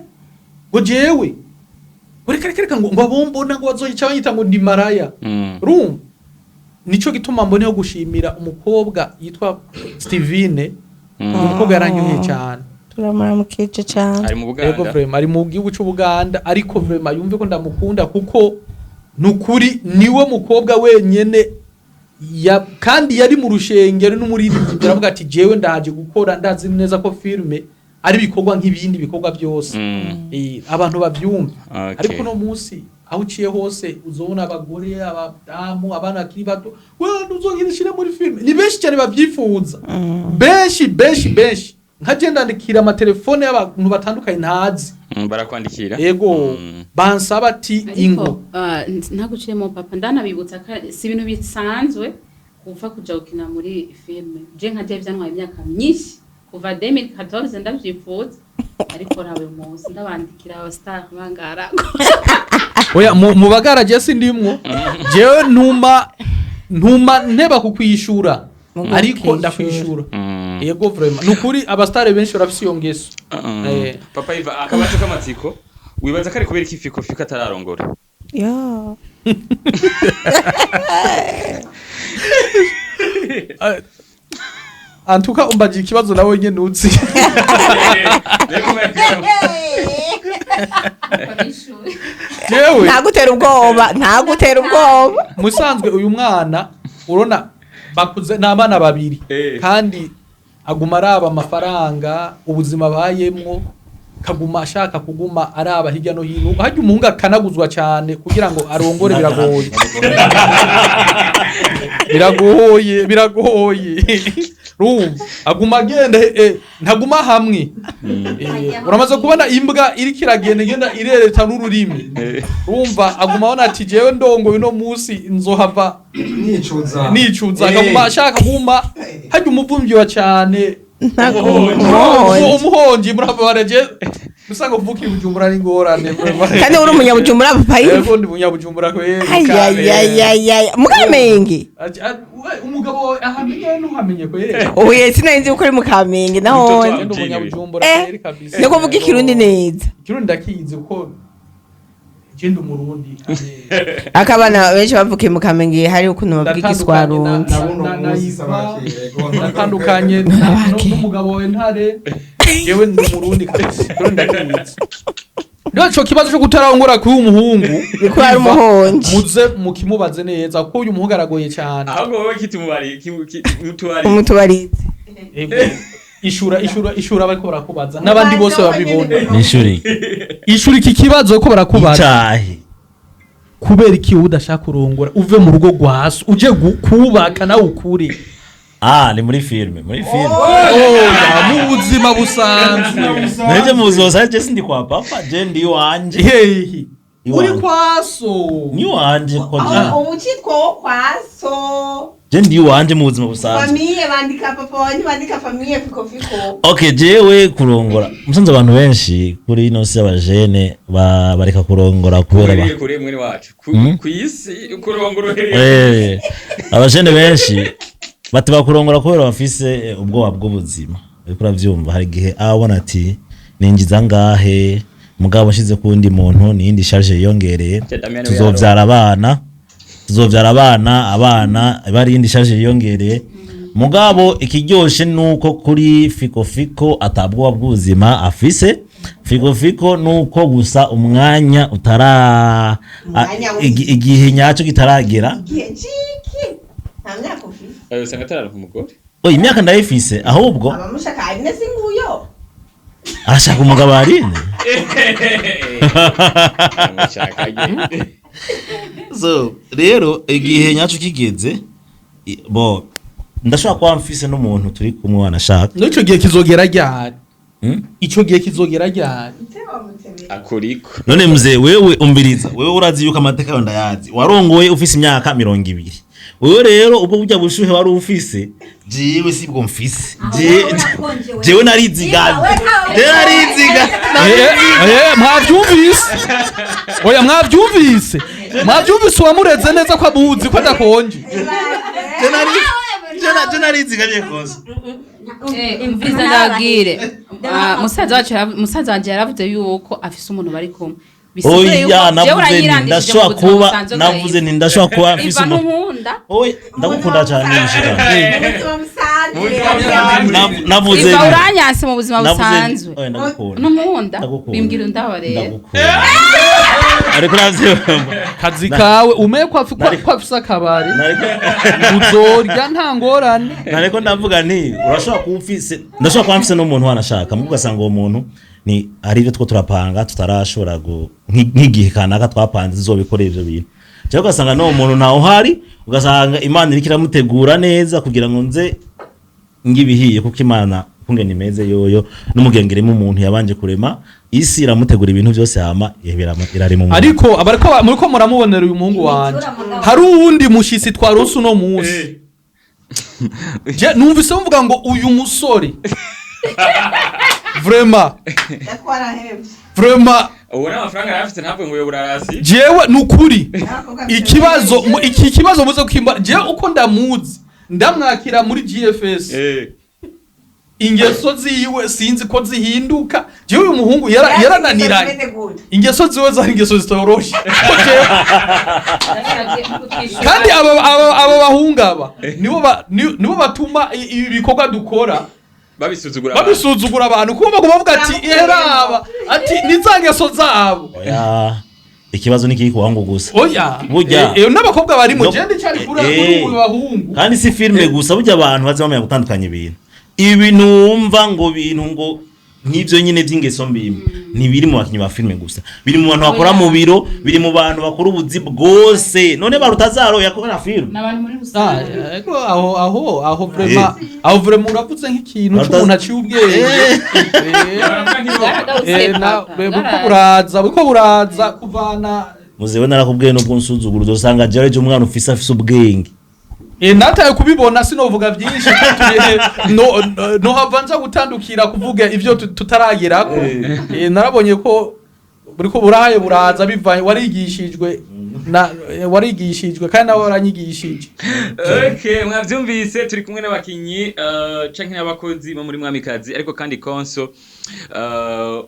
ngo jewe ngo reka reka reka ngo abombona ngo bazoyica banyita ngo ndi maraya. Urumva nico gituma mboneho gushimira umukobwa yitwa Stevine. Umukobwa yaranyoye cyane, turamuramukije cyane. Ari mu Buganda. Yego vraiment ari mu gihugu cy'u Buganda, ariko vraiment yumve ko ndamukunda, kuko nukuri niwe mukobwa wenyene kandi yari mu rushengero n'umuririmbyi, aravuga ati jewe ndaje gukora, ndazi neza ko filme ari bikorwa nk'ibindi bikorwa byose. Abantu bavyumva. Ariko no munsi Aho uciye hose uzobona abagore, abadamu, abana bakiri bato, wewe ntuzongere muri filime. Ni benshi cyane babyifuza, benshi benshi benshi. Nka je ndandikira amatelefone y'abantu batandukanye ntazi. Barakwandikira? Yego, bansaba ati ingo. Ntaguciyemo papa, ndanabibutsa ko si ibintu bisanzwe kuva kuja gukina muri filime. Je nka je vyantwaye imyaka myinshi, kuva 2014 ndavyifuza, ariko rawe munsi ndabandikira aba star bangara. Oya, mu bagara je sindimwo. Jewe ntuma nteba kukwishura, ariko ndakwishura. Yego, vraiment, nukuri abastare benshi barafise iyo ngeso. Papa Iva, akabazo k'amatsiko, wibaza ko ari kubera iki Fiko Fiko atararongora? Yo. Antuka umbaje ikibazo nawe nyene uzi. Jewe ntagutera ubwoba, ntagutera ubwoba. Musanzwe uyu mwana urona bakuze n'abana babiri, kandi aguma araba amafaranga, ubuzima bayemwo, kaguma ashaka kuguma araba hirya no hino. Harya umuhungu akanaguzwa cyane kugira ngo arongore, biragoye, biragoye, biragoye. Rumva aguma agenda, ntaguma hamwe. Uramaze kubona imbwa iriko iragenda igenda irereta n'ururimi. Rumva aguma abona ati jewe ndongoye uno munsi nzohava nicuza, nicuza. Akaguma ashaka kuguma harya umuvumvyi wa cyane umuhonji murabareje usanga uvuka i Bujumbura ari ingorane. Kandi uri umunyabujumbura papa Iva? Yego, ndi umunyabujumbura kweri. Ayayayayay, Mukamenge. Umugabo wawe ahamenye ntuhamenye kweri? Oye, sinari ko uri mu Kamenge naho. Ndi umunyabujumbura kweri kabisa. Niko vuga ikirundi neza. Ikirundi ndakizi kuko je ndi umurundi. Akabana benshi bavukiye mu Kamenge hari ukuntu bavuga igiswarundi. Natandukanye n'umugabo wawe Ntare. Jewe ndi umurundi kabisa. Ikirundi ndakizi. Rero ico kibazo cyo kutarangura kuri umuhungu niko ari umuhonji, muze mukimubaze neza kuko uyu muhungu aragoye cyane. Ahubwo wowe kitumubari kimutubari umutubarize. Ishura ishura ishura bariko barakubaza n'abandi bose babibona. Nishuri ishura iki kibazo ko barakubaza. Icahe? Kubera iki udashaka kurongora uve mu rugo rwa so uje kubaka nawe ukuri? Ah, ni muri filme, muri filme. Oya, mu buzima busanzwe. Nje mu buzima busanzwe sindi kwa papa, je ndi wanje. Hehe. Uri kwa so. Ni wanje ko je. Umucitwa wo kwa so. Je ndi wanje mu buzima busanzwe. Famille bandika papa wanyu, bandika famille Fiko Fiko. Okay, jewe kurongora. Musanze abantu benshi kuri ino si abajene bareka kurongora kubera ba. Kuri mwene wacu. Ku isi kurongora. Abajene benshi bati bakurongora kubera bafise ubwoba bw'ubuzima. Uriko uravyumva, hari igihe abona ati ninjiza ngahe mugabo nshize kundi muntu niyindi charge yiyongereye, tuzovyara abana, tuzovyara abana, abana bari yindi charge yiyongereye. Mugabo ikiryoshe nuko kuri Fiko Fiko atabwoba bw'ubuzima afise. Fiko Fiko nuko gusa umwanya utara igihe nyacyo kitaragera. Usanga atararonka umugore. Oya, imyaka ndayifise ahubwo abamushaka Aline singuyo. Arashaka umugabo Aline. So rero igihe nyacyo kigeze, bo ndashobora kuba mfise n'umuntu turi kumwe wanashaka. N'ico gihe kizogera ryari? Ico gihe kizogera ryari? Akuriko. None mzee wewe umbiriza, wewe urazi yuko amateka yawe ndayazi. Warongoye ufise imyaka 20. Wewe rero ubwo burya bushuhe wari ufise, jewe sibwo mfise. Jewe narizigamye. Jewe nariziga. Mwavyumvise? Oya, mwavyumvise? Mwavyumvise uwamureze neza ko amuzi ko adakonje. Je narizigamye kose. Imviza ndabwire. Musaza wanje yaravuze yuko afise umuntu bari kumwe. Oya, navuze nti ndashobora kuba mfise umuntu. Oya, ndagukunda cyane mushika. Navuze Iva uranyanse mu buzima busanzwe. N'umunda bimbwira ndabarera. Ariko uravyumva. Kazi kawe umeye ko afise akabari. Uzorya nta ngorane. Nariko ndavuga nti urashobora kuba ufise, ndashobora kuba mfise n'umuntu wanashaka, mugo ugasanga uwo muntu ni ari ibyo two turapanga tutarashobora Nk'igihe kanaka twapanze tuzobikora ivyo bintu, cyangwa ugasanga n'uwo muntu ntawe uhari, ugasanga Imana iriko iramutegura neza kugira ngo nze ngibihiye, kuko Imana kungena imeze yoyo n'umugenge irimo umuntu yabanje kurema isi, iramutegura ibintu byose, hama irarema umuntu. Ariko abariko muriko muramubonera uyu muhungu wanje, hari uwundi mushitsi twaronse uno munsi. Je numvise muvuga ngo uyu musore vraiment, vraiment. Ubu n'amafaranga yari afite ntabwo ngo uyobora hasi. Jewe nukuri ikibazo iki kibazo muze kwimba, jewe uko ndamuzi, ndamwakira muri GFS, ingeso ziwe sinzi ko zihinduka. Jewe uyu muhungu yarananiranye, ingeso ziwe zari ingeso zitoroshe. Ko kandi aba bahungu aba nibo batuma ibi bikorwa dukora babisuzugura abantu. Babisuzugura abantu, kuko baguma bavuga ati eraba, ati ni za ngeso zabo. Oya, ikibazo ni kiri ku bahungu gusa. Oya. Burya. N'abakobwa barimo. No. Je ndicari kuri ubu bahungu. Kandi si filime gusa, burya abantu baza bamenya gutandukanya ibintu. Ibintu wumva ngo bintu ngo nk'ibyo nyine by'ingeso mbi ntibiri mu bakinnyi ba filime gusa, biri mu bantu bakora mu biro, biri mu bantu bakora ubuzi bwose. None barutazaro yakora filime? N'abantu muri Ah, rusange. Ego, aho vraiment, aho vraiment uravuze nk'ikintu c'umuntu aciye ubwenge. Buriko buraza kuvana. Muzewe, narakubwiye, nubwo nsuzugura uzosanga Jared umwana ufise afise ubwenge. Nataye kubibona, sinovuga byinshi, no hava nza gutandukira kuvuga ivyo tutaragerako. Narabonye ko buriko burahaye buraza bivanye warigishijwe na warigishijwe kandi nawe waranyigishije. Okay, mwavyumvise, turi kumwe n'abakinyi canke n'abakozi bo muri Mwamikazi. Ariko kandi Konso,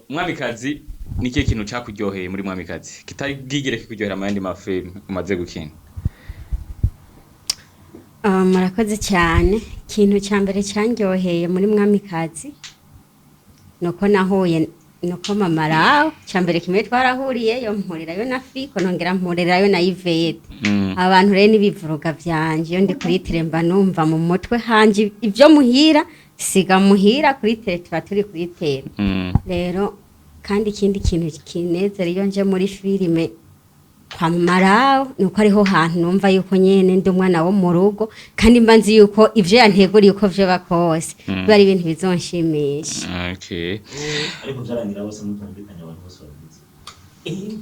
Mwamikazi ni ikihe kintu cakuryoheye muri Mwamikazi kitari bwigere kikuryohera mu yandi mafilm umaze gukina? Ah, murakoze cyane. Ikintu cya mbere cyanryoheye muri Mwamikazi nuko nahuye, nuko mama rawe cya mbere kimwe twarahuriyeyo, mpurirayo na Fiko, nongera mpurirayo na Yvette. Abantu rero n'ibivuruga vyanje, iyo ndi kuri terrain mba numva mu mutwe hanje ibyo muhira siga muhira, kuri terrain tuba turi kuri terrain. Rero kandi ikindi kintu kinezera iyo nje muri filime kwa Mama nuko ariho hantu numva yuko nyene ndi umwana wo mu rugo, kandi mba nzi yuko ivyo yanteguriye uko vyoba kose biba ari ibintu bizonshimisha. Okay. Ariko byarangira bose mutumvikanye, abantu bose babizi.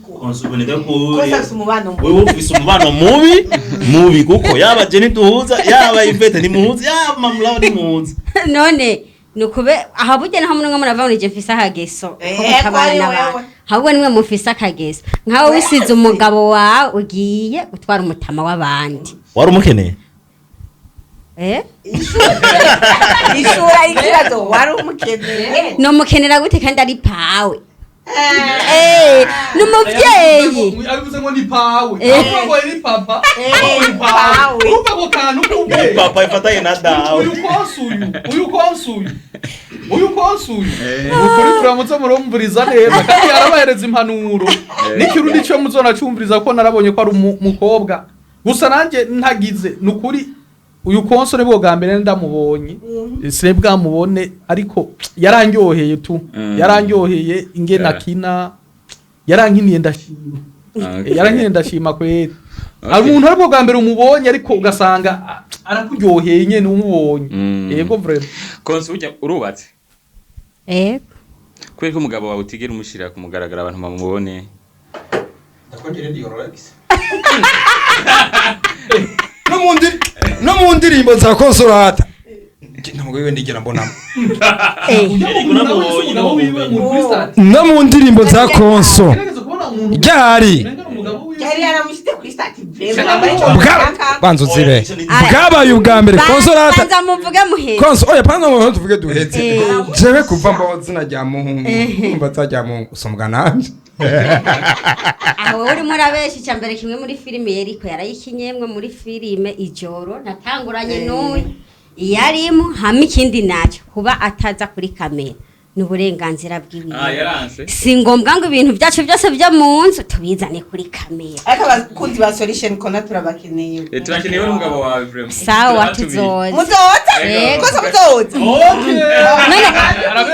Konso uboneka ko Kose afise umubano mubi. Wewe ufise umubano mubi mubi, kuko yaba je ntiduhuza, yaba Ivete ntimuhuza, yaba Mamulawa ntimuhuza. None nukube aha burya naho mwe murava muri je mfise akageso ko gutabana ko ari n'abantu. wewe. Ahubwo nimwe mufise akageso, nkawe wisize umugabo wawe ugiye gutwara umutama w'abandi. Wari umukeneye? Eh. Ishura ikibazo, wari umukeneye? Nomukenera gute kandi ari pawe? Ni umuvyeyi. Abivuze ngo ni pawe. Eh. Avuga ngo ni papa, ngo ni pawe. Pawe. Urumva ako kantu k'ubwenge. Papa ifatanye na dawe. Uyu konsi, uyu konsi, uyu konsi, uyu ukuri turamutse murumviriza neza, kandi arabahereza impanuro n'ikirundi cyo muzona cumviriza, ko narabonye ko ari umukobwa gusa nanjye ntagize. Nukuri uyu konso nibwo bwa mbere ndamubonye, si bwamubone, ariko yarandyoheye tu. Yarandyoheye ingene akina, yarankiniye ndashima. Yarankiniye ndashima kweri. Hari umuntu aribwo bwa mbere umubonye, ariko ugasanga arakuryoheye nyene umubonye. Yego, vraiment. Konso, burya urubatse? Ego. Kubera ko umugabo wawe utigera umushira ku mugaragaro abantu bamubone? Ndakongera ndi Rolex. No mu ndirimbo za Consolata ntabwo wiwe ndigera mbonamo. No mu ndirimbo za Konso ryari Yari yaramushyize kuri statut. Banza uzibe, bwabaye ubwa mbere Consolata. Banza muvuge muheze. Konso, oya, panza mu tuvuge duhetse. Jewe kuva mbaho zina rya muhungu, kumva rya muhungu usombwa nanje. Aho wowe urimo urabesha. Icya mbere kimwe, muri filime yeriko yarayikinyemwe, muri filime ijoro natanguranye n'uyu yarimo hamwe. Ikindi nacyo, kuba ataza kuri kamera. N'uburenganzira bwiwe. Ah, yaranse. Si ngombwa ngo ibintu byacu byose byo mu nzu tubizane kuri kamera. Ariko abakunzi ba Solution Corner turabakeneye. Turakeneye n'umugabo wawe vraiment. Sawa, Turabatumiye. tuzoza. Muzoza? Yego. Kose muzoza? None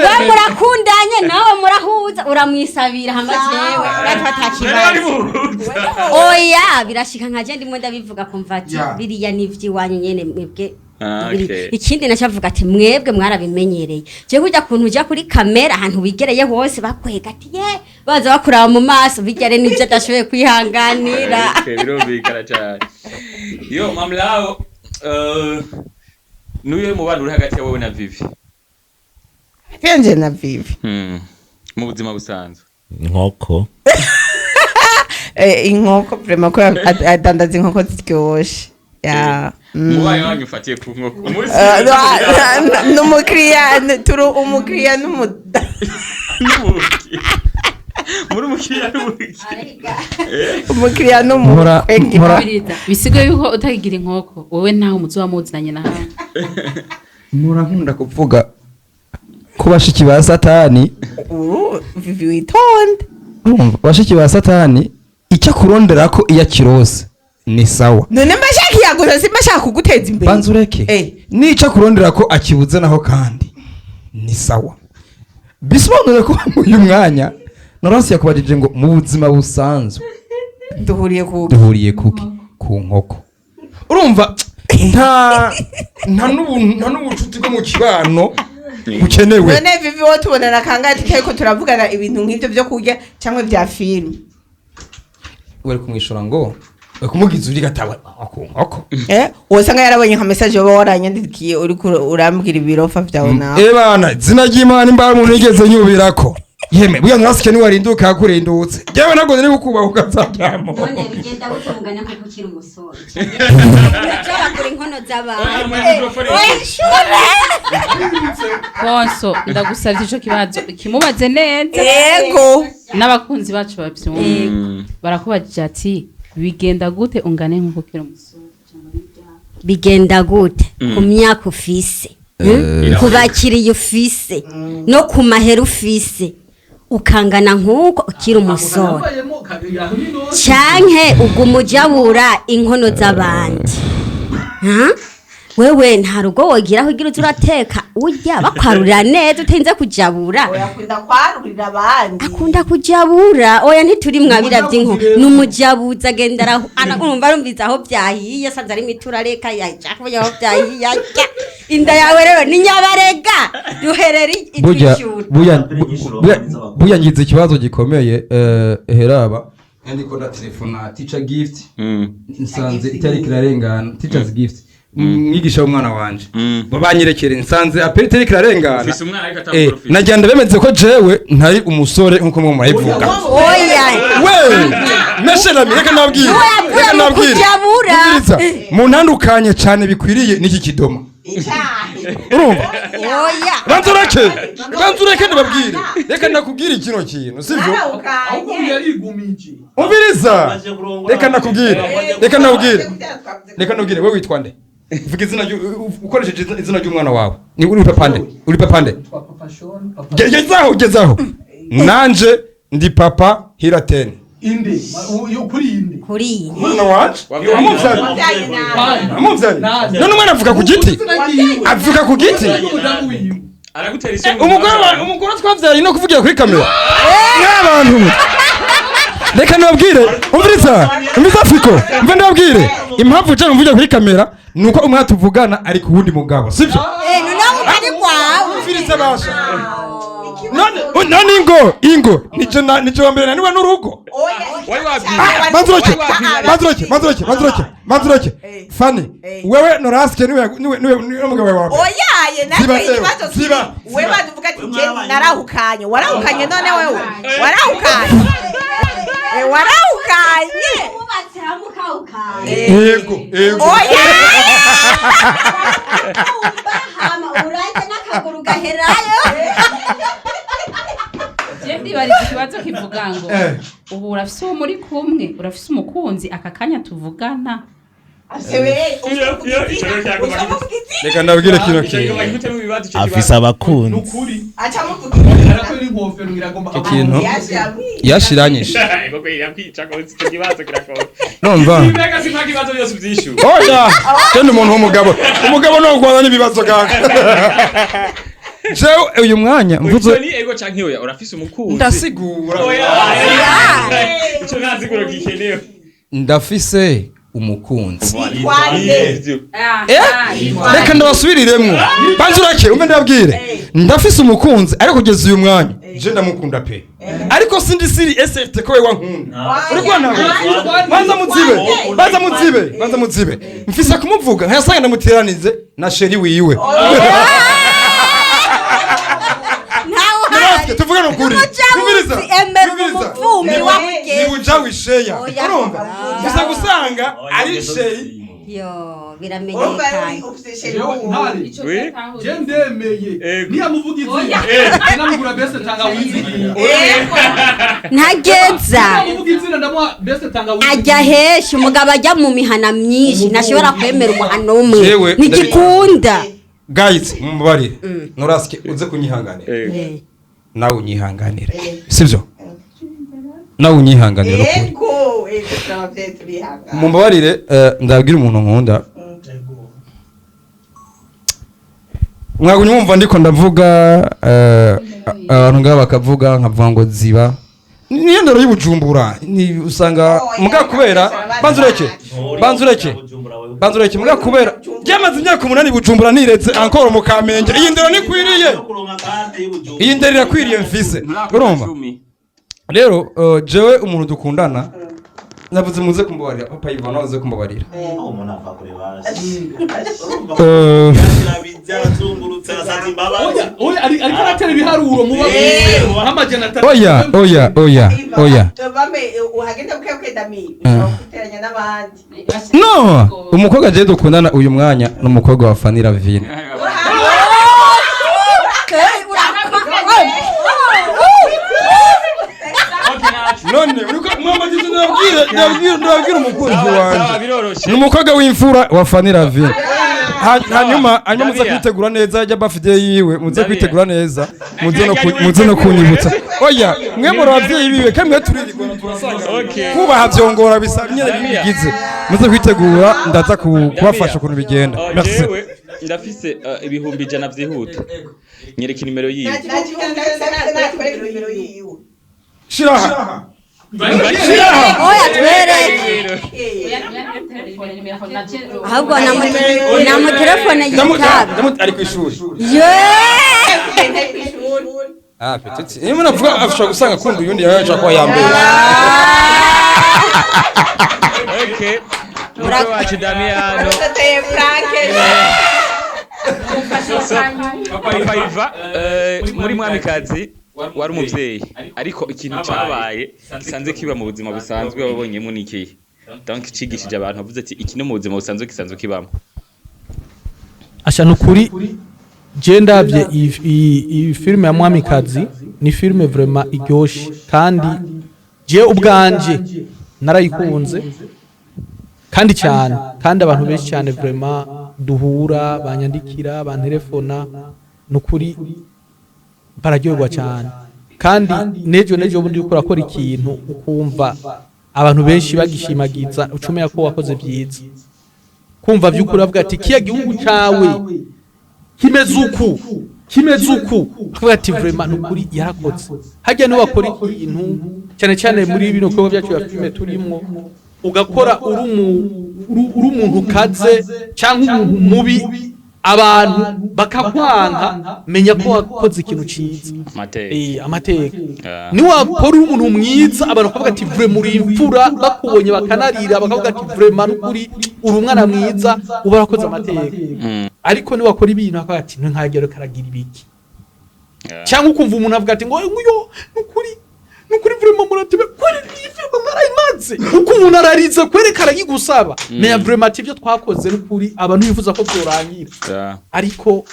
we murakundanye, nawe murahuza, uramwisabira hama jewe uratakibazo. Oya, birashika nka je ndimo ndabivuga kumva ati biriya ni ivy'iwanyu nyene mwebwe. Ah, okay. Ikindi nacavuga ati mwebwe mwarabimenyereye, je kujya kuntu uja kuri kamera ahantu wigereye hose bakwega ati ye baza bakuraba mu maso, bijya rero nivyo adashoboye kwihanganira. Okay, birumvikana cyane. Yo mamlao, nuye mubano uri hagati ya wowe na Vivi? Penje na Vivi. Mu buzima busanzwe. Inkoko. Inkoko vraiment ko adandaza inkoko ziryoshe. Ya. Mubaye wanyu ufatiye ku nkoko. Umunsi N'umukiriya, turi umukiriya muri umukiriya n'umukiriya. Umukiriya n'umukiriya. Bisigaye yuko utakigira inkoko wowe ntaho umuzi wamuzinanye na hano. Murankunda kuvuga ko bashiki ba Satani. Uru Vivi witonde. Urumva bashiki ba Satani icyo kurondera ko iya kirose ni sawa. None mbashaka yaguza, simbashaka kuguteza imbere. Banza ureke. Nica kurondera ko akibuze naho kandi ni sawa. Bisobanure ko uyu mwanya Norasi yakubajije ngo mu buzima busanzwe duhuriye ku duhuriye kuki ku nkoko. Urumva nta n'ubucuti bwo mu kibano bukenewe. None Vivi wo tubonana kangahe tutariko turavugana ibintu nk'ivyo byo kurya cyangwa bya film? Uri kumwishura ngo kumugiza uri gataba ku nkoko. Wosanga yarabonye nka message yoba waranyandikiye uri urambwira ibirofa vyawe nawe. Bana zina ry'Imana imba umuntu yigeze nyubirako. Yeme buya Norasike ni warinduka yakurindutse. Jewe nago nari kukubaha ukazaryamo. None bigenda gutunganya nko kukira umusore. Cyabakura inkono z'abantu. Konso ndagusavye ico kibazo kimubaze neza. Yego. N'abakunzi bacu bavyumva. Barakubajije ati bigenda gute ungane nko kukira umusore? Bigenda gute ku myaka ufise, ku bakiriya ufise, no ku mahera ufise, ukangana nkuko ukiri umusore, canke ugumujabura inkono z'abandi? Wewe nta rugo wogira aho ugira urateka urya bakwarurira neza utinze kujabura. Oya akunda kwarurira abandi. Akunda kujabura. Oya ntituri mwabira by'inko. Numujabuza agenda urumva arumviza aho byahiye asanze ari mitura reka yaja kuya aho byahiye ajya. Inda yawe rero ni nyabarega duherera itwishyura. Buya ngize ikibazo gikomeye heraba ndiko na telefona Teacher Gift nsanze itariki irarengana. Teacher's Gift mwigisha w'umwana wanje babanyerekere nsanze aperi kirarengana nagenda bemeze ko jewe ntari umusore nkuko mwe murayivuga. Oya we meshe na reka nabwire muntandukanye cyane bikwiriye n'iki kidoma. Urumva? Oya banza ureke ndababwire reka ndakubwira ikino kintu sivyo? Ahubwo yarigumije. Umviriza reka ndakubwire wewe witwa nde? Vuga izina ukoresheje izina ry'umwana wawe. Ni uri papa nde? Uri papa nde? Gezaho gezaho. Nanje ndi papa Hiratene. Inde kuri inde. Kuri umwana wanje. Amuvyaye. None umwana avuka ku giti? Avuka ku giti? Aragutera isoni. Umugore twavyaye no kuvugira kuri kamera. N'abantu. Reka nababwire, umviriza Fiko, mve ndababwire. Impamvu je mvugira kuri kamera nuko umwana tuvugana ari ku wundi mugabo, sivyo? None ukari kwawe. Umviriza basha. None ingo nijo wa mbere naniwe n'urugo. Banzuroke. Fani, wewe Norasike niwe mugabo wawe. Oyaye natwe ikibazo kiri. Wewe bavuga ati je narahukanye. Warahukanye none wewe. Warahukanye. Warahukanye. Wubatse hamwe ukahukanye. Yego. Oya. Hama urajya n'akaguru gaherayo. Je ndibariza ikibazo kivuga ngo ubu urafise uwo muri kumwe, urafise umukunzi aka kanya tuvugana. Reka ndabwire kino kintu. Afise abakunzi. Nukuri. Acamuvuga. Arakora inkofero ngiragomba. Icyo kintu yashiranyishe. Ego yakwica ko icyo kibazo kirakomeye. Numva. Mbega simpaka ibibazo byose uvyishyura. Oya, je umuntu w'umugabo. Umugabo no rwanda n'ibibazo kaka. Jewe uyu mwanya mvuze ni ego canke oya, urafise umukunzi. Ndasigura. Oya. Ico nta siguro gikenewe. Ndafise umukunzi. Eh? Reka ndabasubiriremwo. Banza urake umbe ndabwire. Ndafise umukunzi ariko kugeza uyu mwanya je ndamukunda pe. Ariko sindi siri SFT ko wewe nkunda. Uri kwa ntabwo. Banza muzibe. Banza muzibe. Banza muzibe. Mfise kumuvuga nkayasanga ndamuteranize na chéri wiwe. Natwe tuvuge nukuri. Tumiriza. Emera umuvumbi wa Ni uja wisheya. Urumva? Mfise gusanga ari chéri. Yo, biramenyekanye. Jewe je ndemeye. Niyamuvuga izina. Namugura best tangawizi. Ntageza. Niyamuvuga izina ndamuha best tangawizi. Ajya heshi umugabo ajya mu mihana myinshi ntashobora kwemera umuhano umwe. Jewe, Ntigikunda. Guys, mumbabarire. Noraske uze kunyihanganira. Nawe unyihanganire. Sivyo? Nawe unyihanganire nukuri. Ego, ego turabavyeyi turihangana. Mumbabarire, ndabwira umuntu nkunda. Mwagumye mwumva ndiko ndavuga, abantu ngaba bakavuga nkavuga ngo ziba. Niyo ndoro y'Ibujumbura ni usanga muga kubera banza ureke. Banza ureke. Banza ureke muga kubera byamaze imyaka 8 Bujumbura niretse encore mu Kamenge. Iyi ndero nikwiriye. Iyi ndero irakwiriye mfise. Urumva? Rero jewe umuntu dukundana navuze muze kumbabarira papa Ivan nawe uze kumbabarira. Umuntu ava kure basi. Oya, oya ariko aratera ibiharuro muba nk'amajana 3. Oya, oya, oya, oya. Bame uhagenda buke dami ushobora n'abandi. No, umukobwa je dukundana uyu mwanya ni umukobwa wa Fanny Ravine. None uriko mwamagize ndabwira umukunzi wanje. Ni umukobwa w'imfura wa Fanny Ravine. Hanyuma muze kwitegura neza ajya birthday yiwe, muze kwitegura neza, muze no kunyibutsa. Oya, mwe muri abavyeyi biwe kamwe turirigona turasanga. Kubaha vyongora bisamye bigize. Muze kwitegura ndaza kubafasha ukuntu bigenda. Merci. Ndafise 100,000 vyihuta. Nyereka nimero yiwe. Shiraha. Oya twereke. Ahubwo na telefone yitaba. Ari kwishuri. Ye! Ah, peut-être. Iyo umuntu avuga ashobora gusanga akunda uyundi yaje kuba yambere. Okay. Mukwe wacu Damiano. Papa Iva, muri Mwamikazi wari umuvyeyi ariko ikintu cabaye gisanzwe kiba mu buzima busanzwe wabonyemo niki? Donc cigishije abantu bavuze ati iki no mu buzima busanzwe gisanzwe kibamo. Asha nukuri je ndavye iyi filme ya Mwamikazi ni filme vraiment iryoshe kandi je ubwanje narayikunze kandi cyane kandi abantu benshi cyane vraiment duhura banyandikira bantelefona nukuri bararyoherwa cyane kandi nejo bundi uriko urakora ikintu ukumva abantu benshi bagishimagiza ucumenya ko wakoze byiza kumva by'ukuri avuga ati kiya gihugu cawe kimeze uku avuga ati vraiment nukuri yarakoze hajya ni wakora ikintu cyane cyane muri bino bikorwa byacu ya filme turimwo ugakora uri umuntu kaze cyangwa umuntu mubi abantu bakakwanka menya ko wakoze ikintu ciza amateka ni wakora uri umuntu mwiza abantu bakavuga ati vraiment uri imfura bakubonye bakanarira bakavuga ati vraiment nukuri uri umwana mwiza uba warakoze amateka ariko ni wakora ibintu bakavuga ati nkagero karagira ibiki cyangwa ukumva umuntu avuga ati ngo nguyo nukuri vraiment muratebe kweri ifilme mwarayimaze uko umuntu ararize kwerekana yigusaba mais vraiment ati ibyo twakoze nukuri abantu bifuza ko byorangira ariko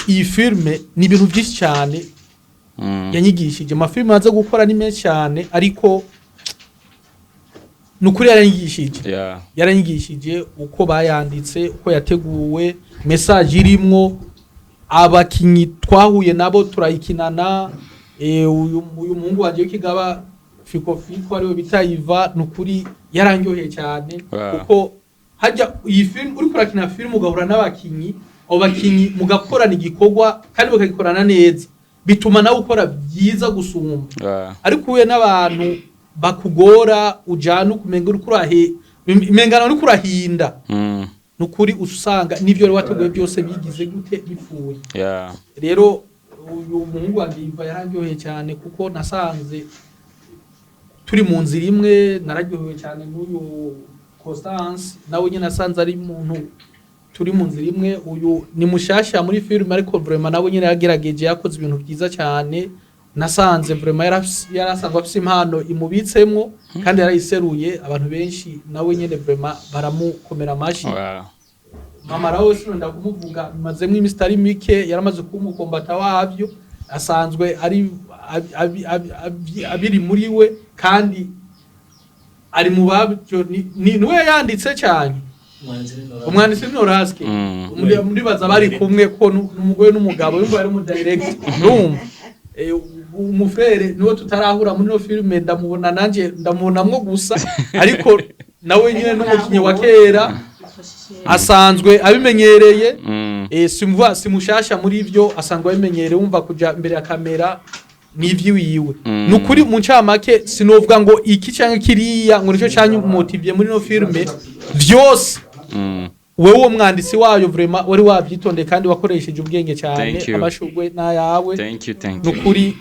iyi filme ni ibintu byinshi cyane yanyigishije amafilme aza gukora ni menshi cyane ariko Ni ukuri yaranyigishije. Yaranyigishije uko bayanditse, uko yateguwe, message irimwo, abakinyi twahuye nabo turayikinana. Uyu muhungu wanje w'ikigaba Fiko Fiko, ariwe bita Iva, ni ukuri yarandyoheye cyane. Kuko hajya iyi film, uriko urakina film ugahura n'abakinyi, abo bakinyi mugakorana igikorwa kandi bakagikorana neza, bituma nawe ukora byiza gusumba. Ariko uhuye n'abantu bakugora, ujana ukumenga uriko urahe imengana uriko urahinda, nukuri usanga n'ivyo wari wateguye byose bigize gute, bipfuye. Rero uyu muhungu wanjye Iva yararyoheye cyane, kuko nasanze turi mu nzira imwe. Nararyohewe cyane n'uyu Constance, nawe nyine nasanze ari umuntu turi mu nzira imwe. Uyu ni mushasha muri filime, ariko vraiment nawe nyine yagerageje, yakoze ibintu byiza cyane. Nasanze vraiment yarasanzwe afise impano imubitsemwo kandi yarayiseruye. Abantu benshi nawe nyine vraiment baramukomera amashi. Mama rawe sinonda kumuvuga, bimazemwo imisi itari mike, yaramaze kuba umukombata wabyo, asanzwe ari abiri muri we kandi ari mu babyo. Niwe yanditse cyane, umwanditsi ni Noraske. Muribaza bari kumwe ko n'umugore n'umugabo, yumva ari mu direct, urumva. Umufrere niwe tutarahura muri no filime, ndamubona nanje ndamubonamwo gusa, ariko nawe nyine n'umukinyi wa kera, asanzwe abimenyereye. Simva simushasha muri ivyo, asanzwe abimenyereye, wumva kuja imbere ya kamera nivyiwiwe. Nukuri mu ncamake sinovuga ngo iki canke kiriya ngo nico canyu-motivé muri no filme vyose. Wewe uwo mwanditsi wayo vraiment wari wavyitondeye kandi wakoresheje ubwenge cyane. Thank you. Amashurwe n'ayawe. Thank you, thank you.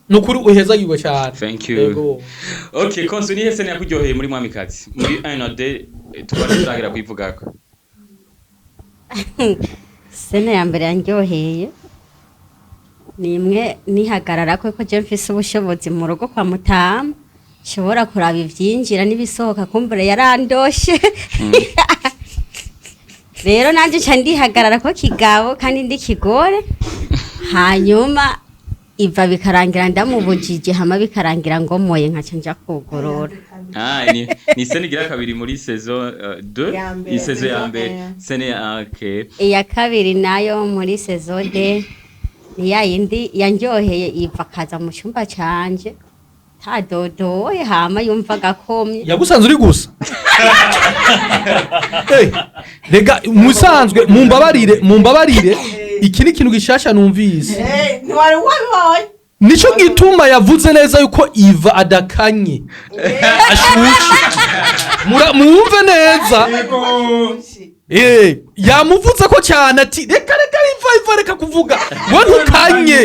Nukuri uhezagirwe cyane. Thank you. Yego. Okay, Konsu, nihe scène yakuryoheye muri Mwamikazi? Muri 1 na 2 tukaba turagira kuyivugako. Scène ya mbere yanryoheye ni imwe nihagarara ko je mfise ubushobozi mu rugo kwa mutama, nshobora kuraba ivyinjira n'ibisohoka. Kumbure yarandoshe, rero nanje nca ndihagarara ko kigabo kandi ndi kigore, hanyuma iva bikarangira ndamubujije, hama bikarangira ngomoye nkaca nja kugorora. Ah, ni scène igira kabiri muri saison 2. Ya mbere. I saison ya Saison mbere. un. Scène ya, okay. Iya kabiri nayo muri saison deux ni ya yindi yanryoheye, iva akaza mu cyumba canje tadodoye, hama yumva agakomye. Yagusanze uri gusa. Rega musanzwe mumbabarire, iki ni ikintu gishasha numvise. Ntiwari wabibonye? Nico gituma yavuze neza yuko Iva adakanye, ashushe. Mwumve neza. Yamuvuze ko cyane ati reka reka Iva, Iva reka kuvuga, we ntukanye,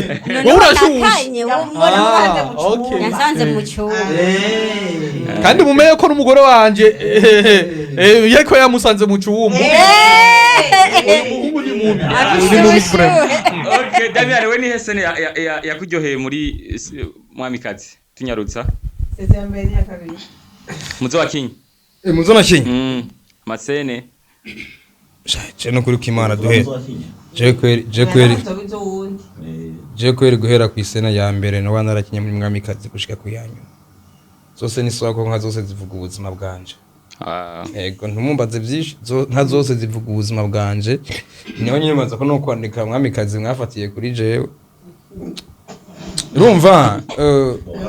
wowe urashushe. Nakanye. Ah, okay. Yasanze mu cyumba. Kandi mumenye ko n'umugore wanje yeko yamusanze mu cyumba. Umuhungu ni mubi. Afise Ni mubi ubushuhe. vraiment. Okay, Damian, we nihe scène yakuryoheye muri Mwamikazi? Tunyarutsa. Saison ya mbere n'iya kabiri. Muzo wakinye. Muzo nakinye. Ma scène. Je no kuri kimana duhe. Je kweri, je kweri. Ntabwo wundi. Je kweri, guhera ku i scène ya mbere no narakinye muri Mwamikazi gushika ku yanyuma. Zose ni soko, nka zose zivuga ubuzima bwanje. Ego, ntumumbaze byinshi, nka zose zivuga ubuzima bwanje. Niho nyine maze ko no kwandika Mwamikazi mwafatiye kuri jewe. Urumva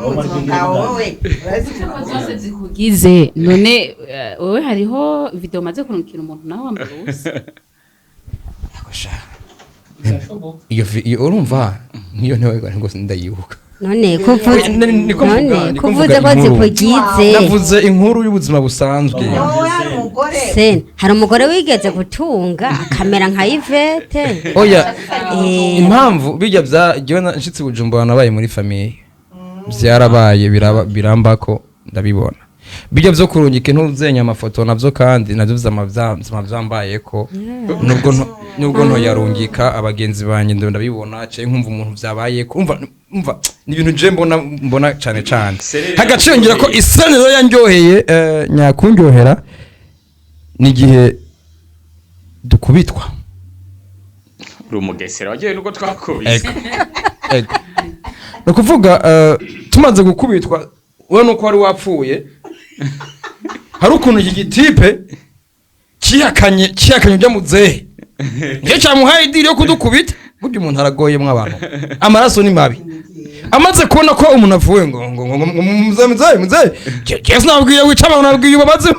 Ubuzima bwawe wowe urazi. Ko zose zikugize none, wowe hariho video maze kurungikira umuntu nawe wambaye ubusa. Iyo urumva niyo ntewe ngo ndayibuka. None kuvuze Niko mvuga, none niko kuvuze mvuga ko inkuru. zikugize. Navuze inkuru y'ubuzima busanzwe. Wowe hari umugore. Scène, hari umugore wigeze gutunga akamera nka Ivete. Oya, impamvu bijya bya jyewe nshitse Bujumbura nabaye muri famille, byarabaye biraba birambako, ndabibona bijya byo kurungika intuzenya amafoto navyo, kandi navyo vyama vyambayeko, nubwo nto yarungika abagenzi banje, ndo ndabibona cye nkumva umuntu vyabayeko, umva ni ibintu je mbona cane cane. Serere Hagaciyongera ko i scène rero yanryoheye, nyakunryohera ni igihe dukubitwa. Uri umugesera wagiye nuko twakubise. Ego. Ego. Ni ukuvuga tumaze gukubitwa, wowe nuko wari wapfuye. Hari ukuntu iki gitipe cihakanye ujya muzehe, niyo cyamuhaye i deal yo kudukubita. Burya umuntu aragoye mw'abantu, amaraso ni mabi. Amaze kubona ko umuntu avuye ngo muzehe, muzehe, muzehe, je sinabwiye wica abantu, nabwiye ubabaze.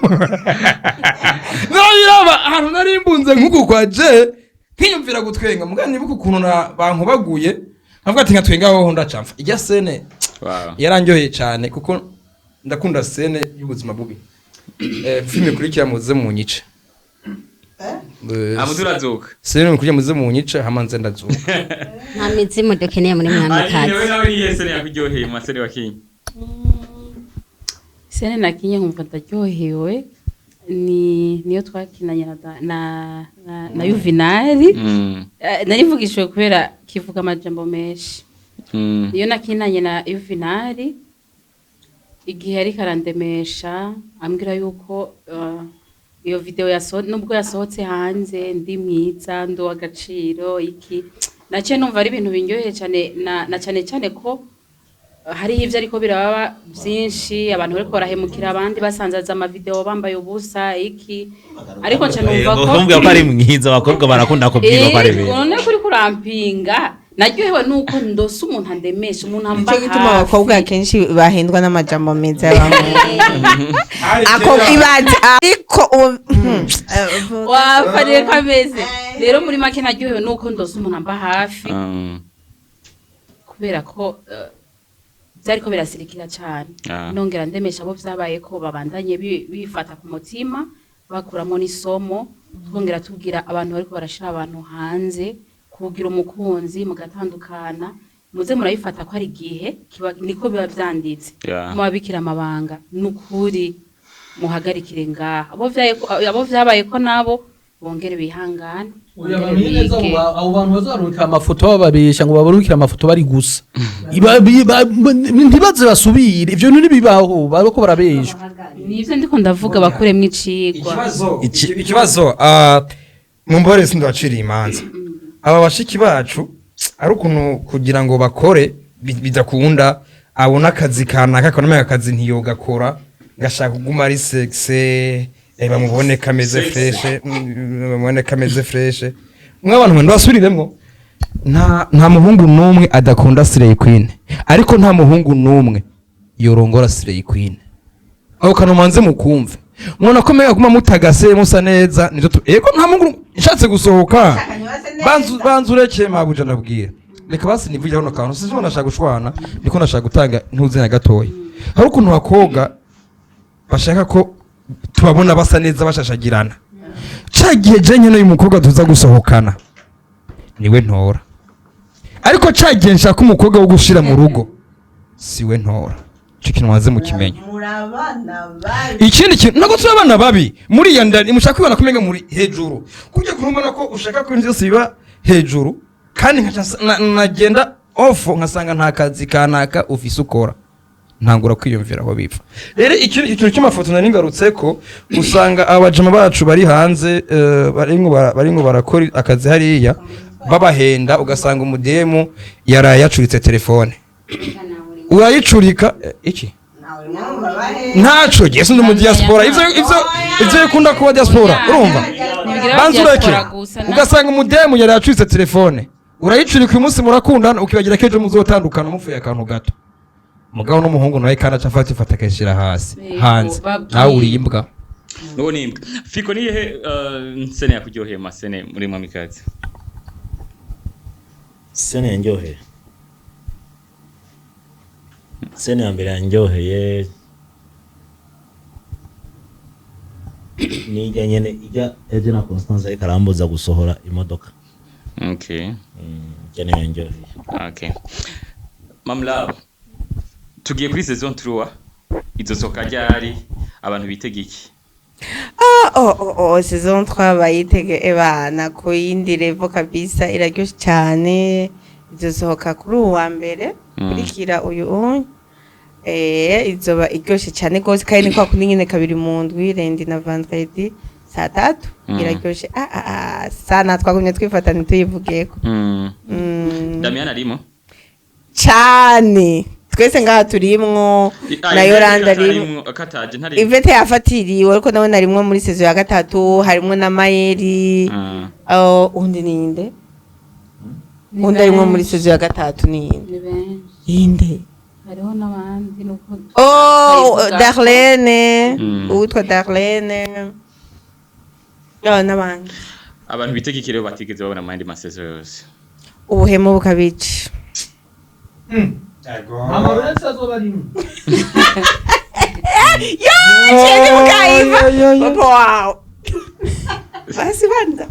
Narabiraba ahantu nari mbunze nk'uku kwa je, nkiyumvira gutwenga, muga nibuka ukuntu na bankubaguye, nkavuga ati nkatwenga hoho ndacamfa. Ijya scène yarandyoheye cyane, kuko ndakunda scène y'ubuzima bubi. Filime ikurikira muze munyice. Amudurazuka. Scène ikurikira muze munyice, hama nze ndazuka. Nta mizimu dukeneye muri Aline, we Mwamikazi. Nawe niyihe scène yakuryoheye mu ma scènes wakinye? Scène nakinye nkumva ndaryohewe ni niyo twakinanye na Yuvinari. Nari mvugishijwe kubera kivuga amajambo menshi. Niyo nakinanye na Yuvinari igihe ariko arandemesha, ambwira yuko iyo video nubwo yasohotse hanze, ndi mwiza, ndi uw'agaciro. Iki naciye numva ari ibintu binyoheye cyane, na cyane cyane ko hariho ivyo ariko biraba byinshi, abantu bariko barahemukira abandi, basanzaza amavideo bambaye ubusa iki, ariko nca numva ko Kumbwira ko ari mwiza, abakobwa barakunda kubwirwa ko ari beza. None kuri kurampinga, naryohewe nuko ndose umuntu andemesha, umuntu amba Nicyo gituma hafi. abakobwa akenshi bahendwa n'amajambo meza y'abahungu. Ako ibaze ariko Wafariye ko ameze rero. Muri make naryohewe nuko ndose umuntu amba hafi, kubera ko byariko birasirikira cyane. Nongera ndemesha abo vyabaye ko babandanye bifata ku mutima, bakuramo n'isomo. Twongera tubwira abantu bariko barashira abantu hanze, kugira umukunzi mugatandukana, muze murabifata ko ari igihe niko biba vyanditse. Mubabikira amabanga, nukuri muhagarikire ngaha. Abo vyabaye ko nabo bongere bihangane, Oya, bongere bamenye neza abo bige. Abo bantu bazarungika amafoto bababesha ngo babarungikire amafoto bari gusa. Ntibaze basubire, ivyo bintu ntibibaho, bariko barabeshwa. Nivyo ndiko ndavuga, bakuremwo icigwa. Ikibazo, mumbore, sindabaciriye imanza. Aba bashiki bacu ari ukuntu kugira ngo bakore bidakunda, abona akazi kanaka, akabona akazi ntiyogakora, gashaka kuguma ari sexy, bamubone kameze fresh, bamubone kameze fresh. Mw'abantu mwe, ndabasubiriremwo, nta muhungu n'umwe adakunda Slay Queen, ariko nta muhungu n'umwe yorongora Slay Queen. Aho kantu manze mukumve, mubona ko mega guma mutagase musa neza nivyo ego. Nta muhungu nshatse gusohoka, banzu banzu ureke mabuja, ndabwira reka basi nivugire hano kantu. Sinzi nashaka gushwana, niko nashaka gutanga ntuze na gatoya. Hari ukuntu bakobwa bashaka ko tubabona basa neza, bashashagirana. Ca gihe je nyene uyu mukobwa tuza gusohokana niwe ntora, ariko ca gihe nshaka umukobwa wo gushira mu rugo siwe ntora. Ico kintu waze mukimenya. Murabana babi. Ikindi kintu, ntabwo turi abana babi. Muri iyo nda mushaka kwibona kumenga muri hejuru, kujya kurumva ko ushaka ko ibintu byose biba hejuru, kandi nkaca nagenda off nkasanga nta kazi kanaka ufise ukora, ntangura kwiyumvira aho bipfa. Rero ikintu cy'amafoto nari ngarutse ko usanga abajama bacu bari hanze, barimwo barakora akazi hariya, babahenda, ugasanga umudemu yaraye yacuritse telefone, urayicurika, iki ntaco gihe sindi mu diaspora, ivyo bikunda kuba diaspora, urumva? Ntibigira Banza ureke. diaspora gusa, Ugasanga umudemu yari yacuritse telefone, urayicurika, uyu munsi murakundana, ukibagira ko ejo muzotandukana mupfuye akantu gato. Mugabo n'umuhungu nawe kandi aca afata ifata akayishyira hasi Yego, hanze. babwiye. Nawe uriye imbwa. Nuwo ni imbwa. Fiko, niyihe scène yakuryoheye mu ma scènes muri Mwamikazi? Scène yanryoheye, scène ya mbere yanryoheye ni ijya nyene, ijya ejo na Constance ariko arambuza gusohora imodoka. Ijya niyo yanryoheye. Okay, Mamlab, tugiye kuri saison 3, izosoka ryari? Abantu bitega iki? Ah, oh, saison 3 bayitege ebana ku yindi level kabisa, iraryoshe cyane. Izosohoka kuri uwa mbere kurikira uyu unye. Izoba iryoshe cyane gose, kandi ni kwa kundi nyene, kabiri mu ndwi, lundi na vendredi saa 3. Iraryoshe sana, twagumye twifata ntituyivugeko. Damian arimo? Cyane. Twese ngaha turimwo na Yolanda arimwo. Kataje ntari. Ivete yafatiriwe, ariko nawe narimwo muri saison ya gatatu, harimwo na Mayeri. Oh, undi ninde? Undi arimwo muri saison ya gatatu ninde? Ni benshi. Inde? Hariho n'abandi nuko Oh, tutayivuga. Darlene, uwitwa Darlene. Oh, n'abandi. Abantu bitega ikirero batigeze babona mu yandi ma saison yose. Ubuhemu bukabica. Amarolex azoba arimo. Yo, chende mukaiva. Papa wawe. Basi banza.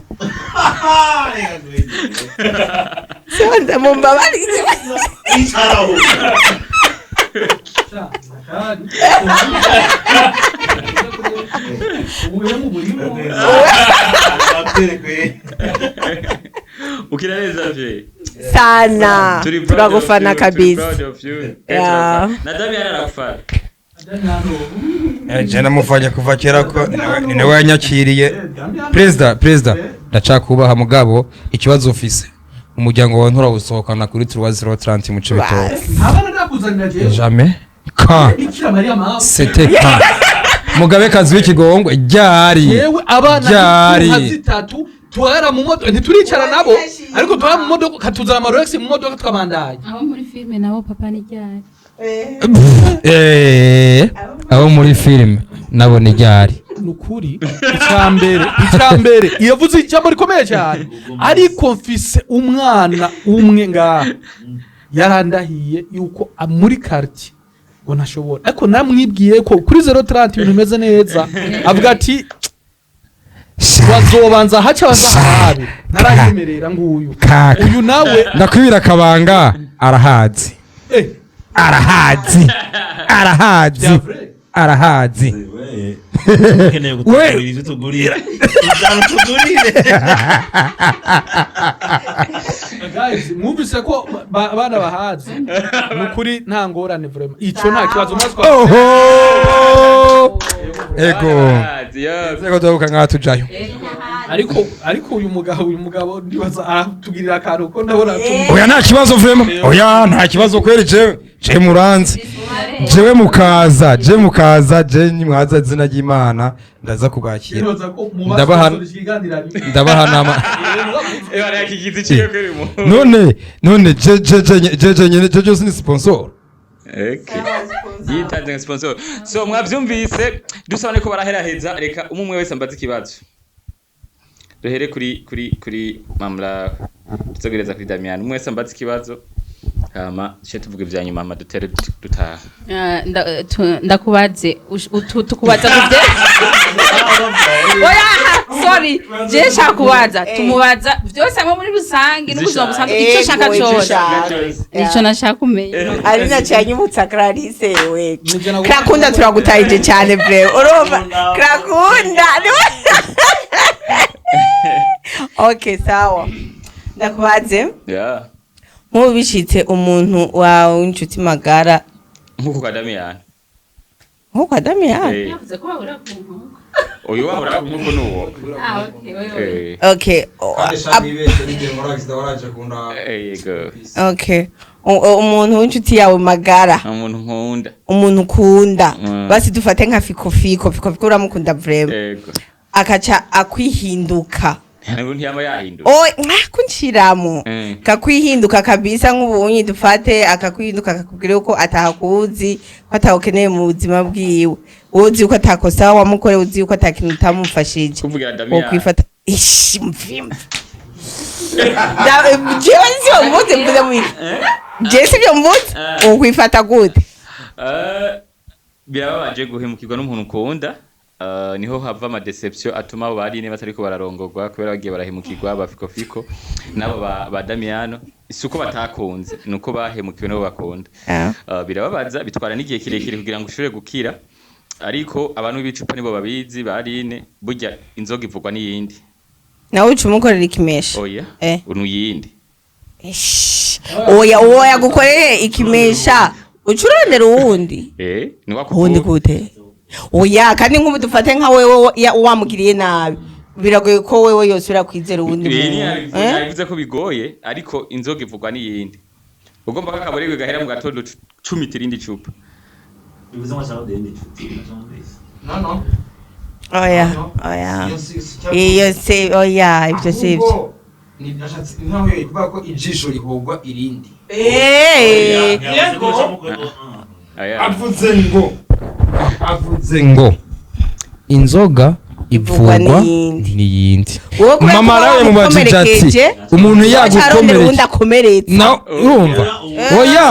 Banza mumbabarire. Icaraho. Sha, nakari. Ubuhemu burimo. Ukina neza vye. Sana. Turi proud of Turagufana you, turi kabisa. proud of you. Yeah. Na Damian arakufana. Je namufanya kuva kera ko ni nawe yanyakiriye. Perezida, ndacakubaha, mugabo ikibazo ufise umuryango wawe nturawusohokana kuri 3030 mu Cibitoke. Abana ndakuzanira jewe. Jamais quand Bikira Mariya mawe. c'était quand mugabekazi w'ikigongwe ryari? Yewe, abana Ryari. inka zitatu twara mu modoka, ntituricara nabo, ariko twara mu modoka katuzana amarolex mu modoka twabandanya. Abo muri filime nabo, papa, ni ryari? Abo muri filime nabo ni ryari? Nukuri icambere yavuze ijambo rikomeye cyane, ariko mfise umwana umwe ngaha yarandahiye yuko muri quartier ngo ntashobora, ariko namwibwiye ko kuri 030 ibintu bimeze neza, avuga ati bazobanza haca baza harabe, narayemerera nguyu. Kaka. Uyu nawe. Ndakwibira akabanga, arahazi. Arahazi, arahazi. Vya vrai. Arahazi. Ukeneye kutugurira ibyo tugurira, ijana tugurire. Guys, mwumvise ko abana bahazi, nukuri nta ngorane, vraiment ico nta kibazo mwaswa. Oho, ego. Arahazi, yo. Nzego duheruka nkaha tujayo. Ariko uyu mugabo ndibaza aratugirira akantu ko ndabona Oya, nta kibazo vraiment, oya, nta kibazo kweri. Jewe muranzi, jewe mukaza, je mukaza, je nimwaza izina ry'Imana ndaza kubakira. Ndibaza ko mu Ndabaha nama. Bariya kigizi ciyo kuri mu. None je nyene je je ni sponsor. Okay. Yitanze nka sponsor. So mwavyumvise, dusabane ko baraheraheza, reka umwe umwe wese ambaze ikibazo. Duhere kuri Mamla, tuzogereza kuri Damian. Umwe wese ambaze ikibazo. Hama duce tuvuga ivya nyuma, hama dutere dutaha. Ndakubaze tukubaza ku bye. Oya, sorry, je nshaka kubaza, tumubaza byose hamwe muri rusange n'ubuzima busanzwe, icyo ushaka Ego, icyo cyose. ushaka. Icyo nashaka kumenya. Ari nacanyibutsa Clarisse, we Krakunda, turagutahije cyane bre, urumva Krakunda. Okay, sawa, ndakubaze. Yeah. Nk'ubu bishitse umuntu wawe w'inshuti magara Nkuko kwa Damian. Nkuko kwa Damian? Eh. Yavuze ko bahurira ku nkoko. Uyu wahora nkuko nuwo. Ah, okay, wewe. Okay. Yego. Okay, umuntu w'inshuti yawe magara. Umuntu nkunda. Umuntu ukunda. Basi dufate nka Fiko. Fiko uramukunda vraiment? Yego. Akaca akwihinduka. Ntabwo ntiyama yahinduka. Oye, kunciramo. Kakwihinduka kabisa, nk'ubunyi dufate akakwihinduka, akakubwira ko atakuzi, ko atawukeneye mu buzima bwiwe, wowe uzi yuko atakosa wamukoreye, uzi yuko atakintu utamufashije. Kuvugira Damian. Wokwifata ishi mvimva. Jewe sivyo mvuze, mvuze mwiki, jewe sivyo mvuze, wokwifata gute? Birababaje guhemukirwa n'umuntu ukunda. Niho hava ama déception atuma abo bari batariko bararongorwa kubera bagiye barahemukirwa ba Fiko Fiko nabo ba Damiano. Si uko batakunze, ni uko bahemukiwe nabo bakunda. Birababaza, bitwara n'igihe kirekire kugira ngo ushobore gukira, ariko abantu b'ibicupa nibo babizi barine, burya inzoga ivugwa n'iyindi. Nawe uca umukorera ikimesha? Oya. Eh. Unu yindi. Ish. Oya, gukorere ikimesha uca urondera uwundi. Ni Uwundi gute? Oya, kandi nk'ubu dufate nka wewe wamugiriye nabi, biragoye ko wewe yosubira kwizera uwundi muntu. Eh? Nabivuze ko bigoye, ariko inzoga ivugwa n'iyindi. Ugomba ko akaborerwe gahera mu gatondo, cumita irindi cupa. Bivuze ngo ashaka irindi cupa. No, no. Oya, oya, iyo se, oya, ibyo si ibyo. Ahubwo ni nashatse nkaho kuvuga ko ijisho rihogwa irindi. Aya. Avuze ngo inzoga ivugwa ivugwa n'iyindi. N'iyindi. Wowe kubera Mama ko nawe mubajije ati wamukomerekeje, umuntu acarondera uwundi yagukomerekeje akomeretse. Na urumva, oya,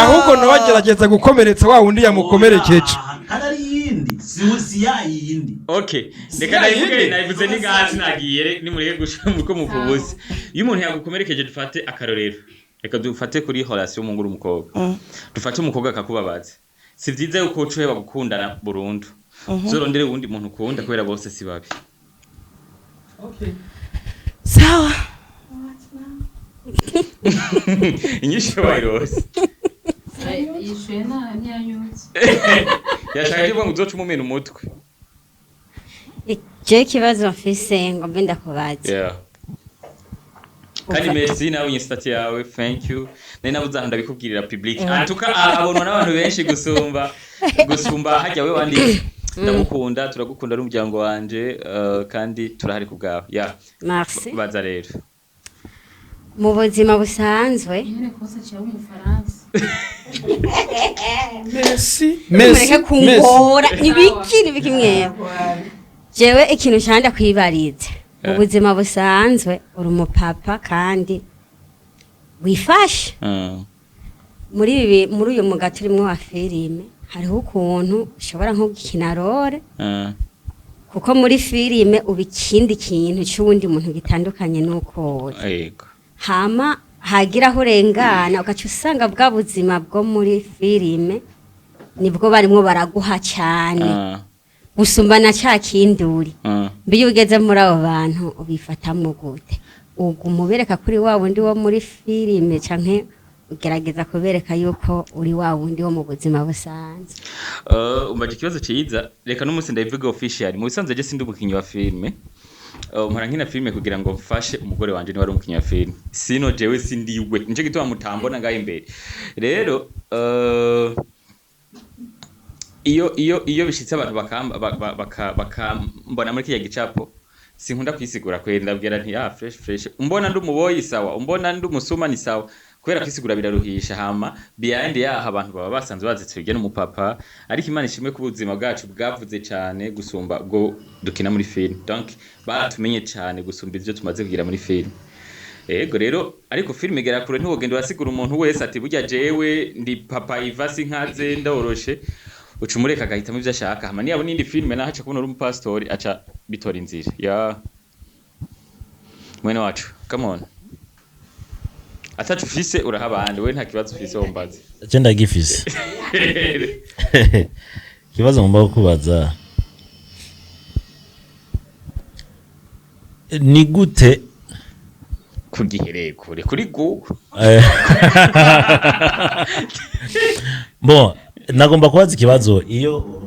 ahubwo nawe agerageza gukomeretsa wa wundi yamukomerekeje. Kandi ari iyindi, si ya yindi. Okay, reka Si nayivuge. yindi. Nayivuze ni ngaha, sinagiye nimureke gusha muko muvubuze. Iyo umuntu yagukomerekeje, dufate akarorero, reka dufate kuri relation y'umuhungu n'umukobwa, dufate umukobwa akakubabaza, si vyiza yuko uca uheba gukundana burundu, uzorondere uwundi muntu ukunda, kubera bose si babi. Sawa. Inyishu wayirose. Yishuye nta ntiyanyutse. Yashaka kuvuga ngo uzoca umumena umutwe. Je ikibazo mfise ngo mbe ndakubaza. Yeah. Kandi merci nawe statut yawe, thank you. Nari nabuze ahantu ndabikubwirira public. En tout cas abonwa n'abantu benshi gusumba hajya we wanditse. Ndagukunda, turagukunda n'umuryango wanje, kandi turahari ku bwawe. Yeah. Merci. Baza rero. Mu buzima busanzwe, Nyene kosa ciye umufaransa. Merci. mureke kungora, nibiki nibiki mwebwe. Jewe ikintu nshanda kwibariza, mu buzima busanzwe uri umupapa kandi wifashe. Muri ibi, muri uyu muga turimwo wa filime, hariho ukuntu ushobora nko gukina role, kuko muri filime uba ikindi kintu c'uwundi muntu gitandukanye n'uko uri. Hama hagira aho urengana, ugaca usanga bwa buzima bwo muri filime nibwo barimwo baraguha cyane gusumba na ca kindi uri. Mbe iyo ugeze muri abo bantu ubifatamwo gute? Uguma ubereka kuri wa wundi wo muri filime, canke ugerageza kubereka yuko uri wa wundi wo mu buzima busanzwe? Umbaje ikibazo ciza, reka n'umunsi ndabivuga official. Mu bisanzwe je sindi umukinyi wa filime. Mpora nkina filime kugira ngo mfashe umugore wanje, niwe ari umukinyi wa filime. Sino jewe sindiwe. Nico gituma mutambona ngaho imbere. Rero iyo bishitse abantu bakambona muri kiriya gicapo, sinkunda kwisigura kweri, ndabwira nti: "Ah, fresh fresh." Umbona ndi umuboyi, sawa, umbona ndi umusuma, ni sawa, kubera kwisigura biraruhisha. Hama behind yaho abantu baba basanzwe bazi twebwe n'umupapa, ariko Imana ishimwe ko ubuzima bwacu bwavuze cane gusumba ubwo dukina muri film. Donc baratumenye cane gusumba ivyo tumaze kugira muri film. Ego rero, ariko film igera kure, ntiwogenda urasigura umuntu wese ati: "Burya jewe ndi papa Iva, sinkaze, ndoroshe." Uca umureka agahitamo ivyo ashaka. Hama niyabona iyindi filime naho aca kubona uri umupasitori, aca bitora inzira ya mwene wacu. Come on, atacu ufise uraha abandi, we nta kibazo ufise wombaze. Je ndagifise ikibazo ngomba kukubaza. Ni gute Kugihereye kure kuri Google. Bon, nagomba kubaza ikibazo. Iyo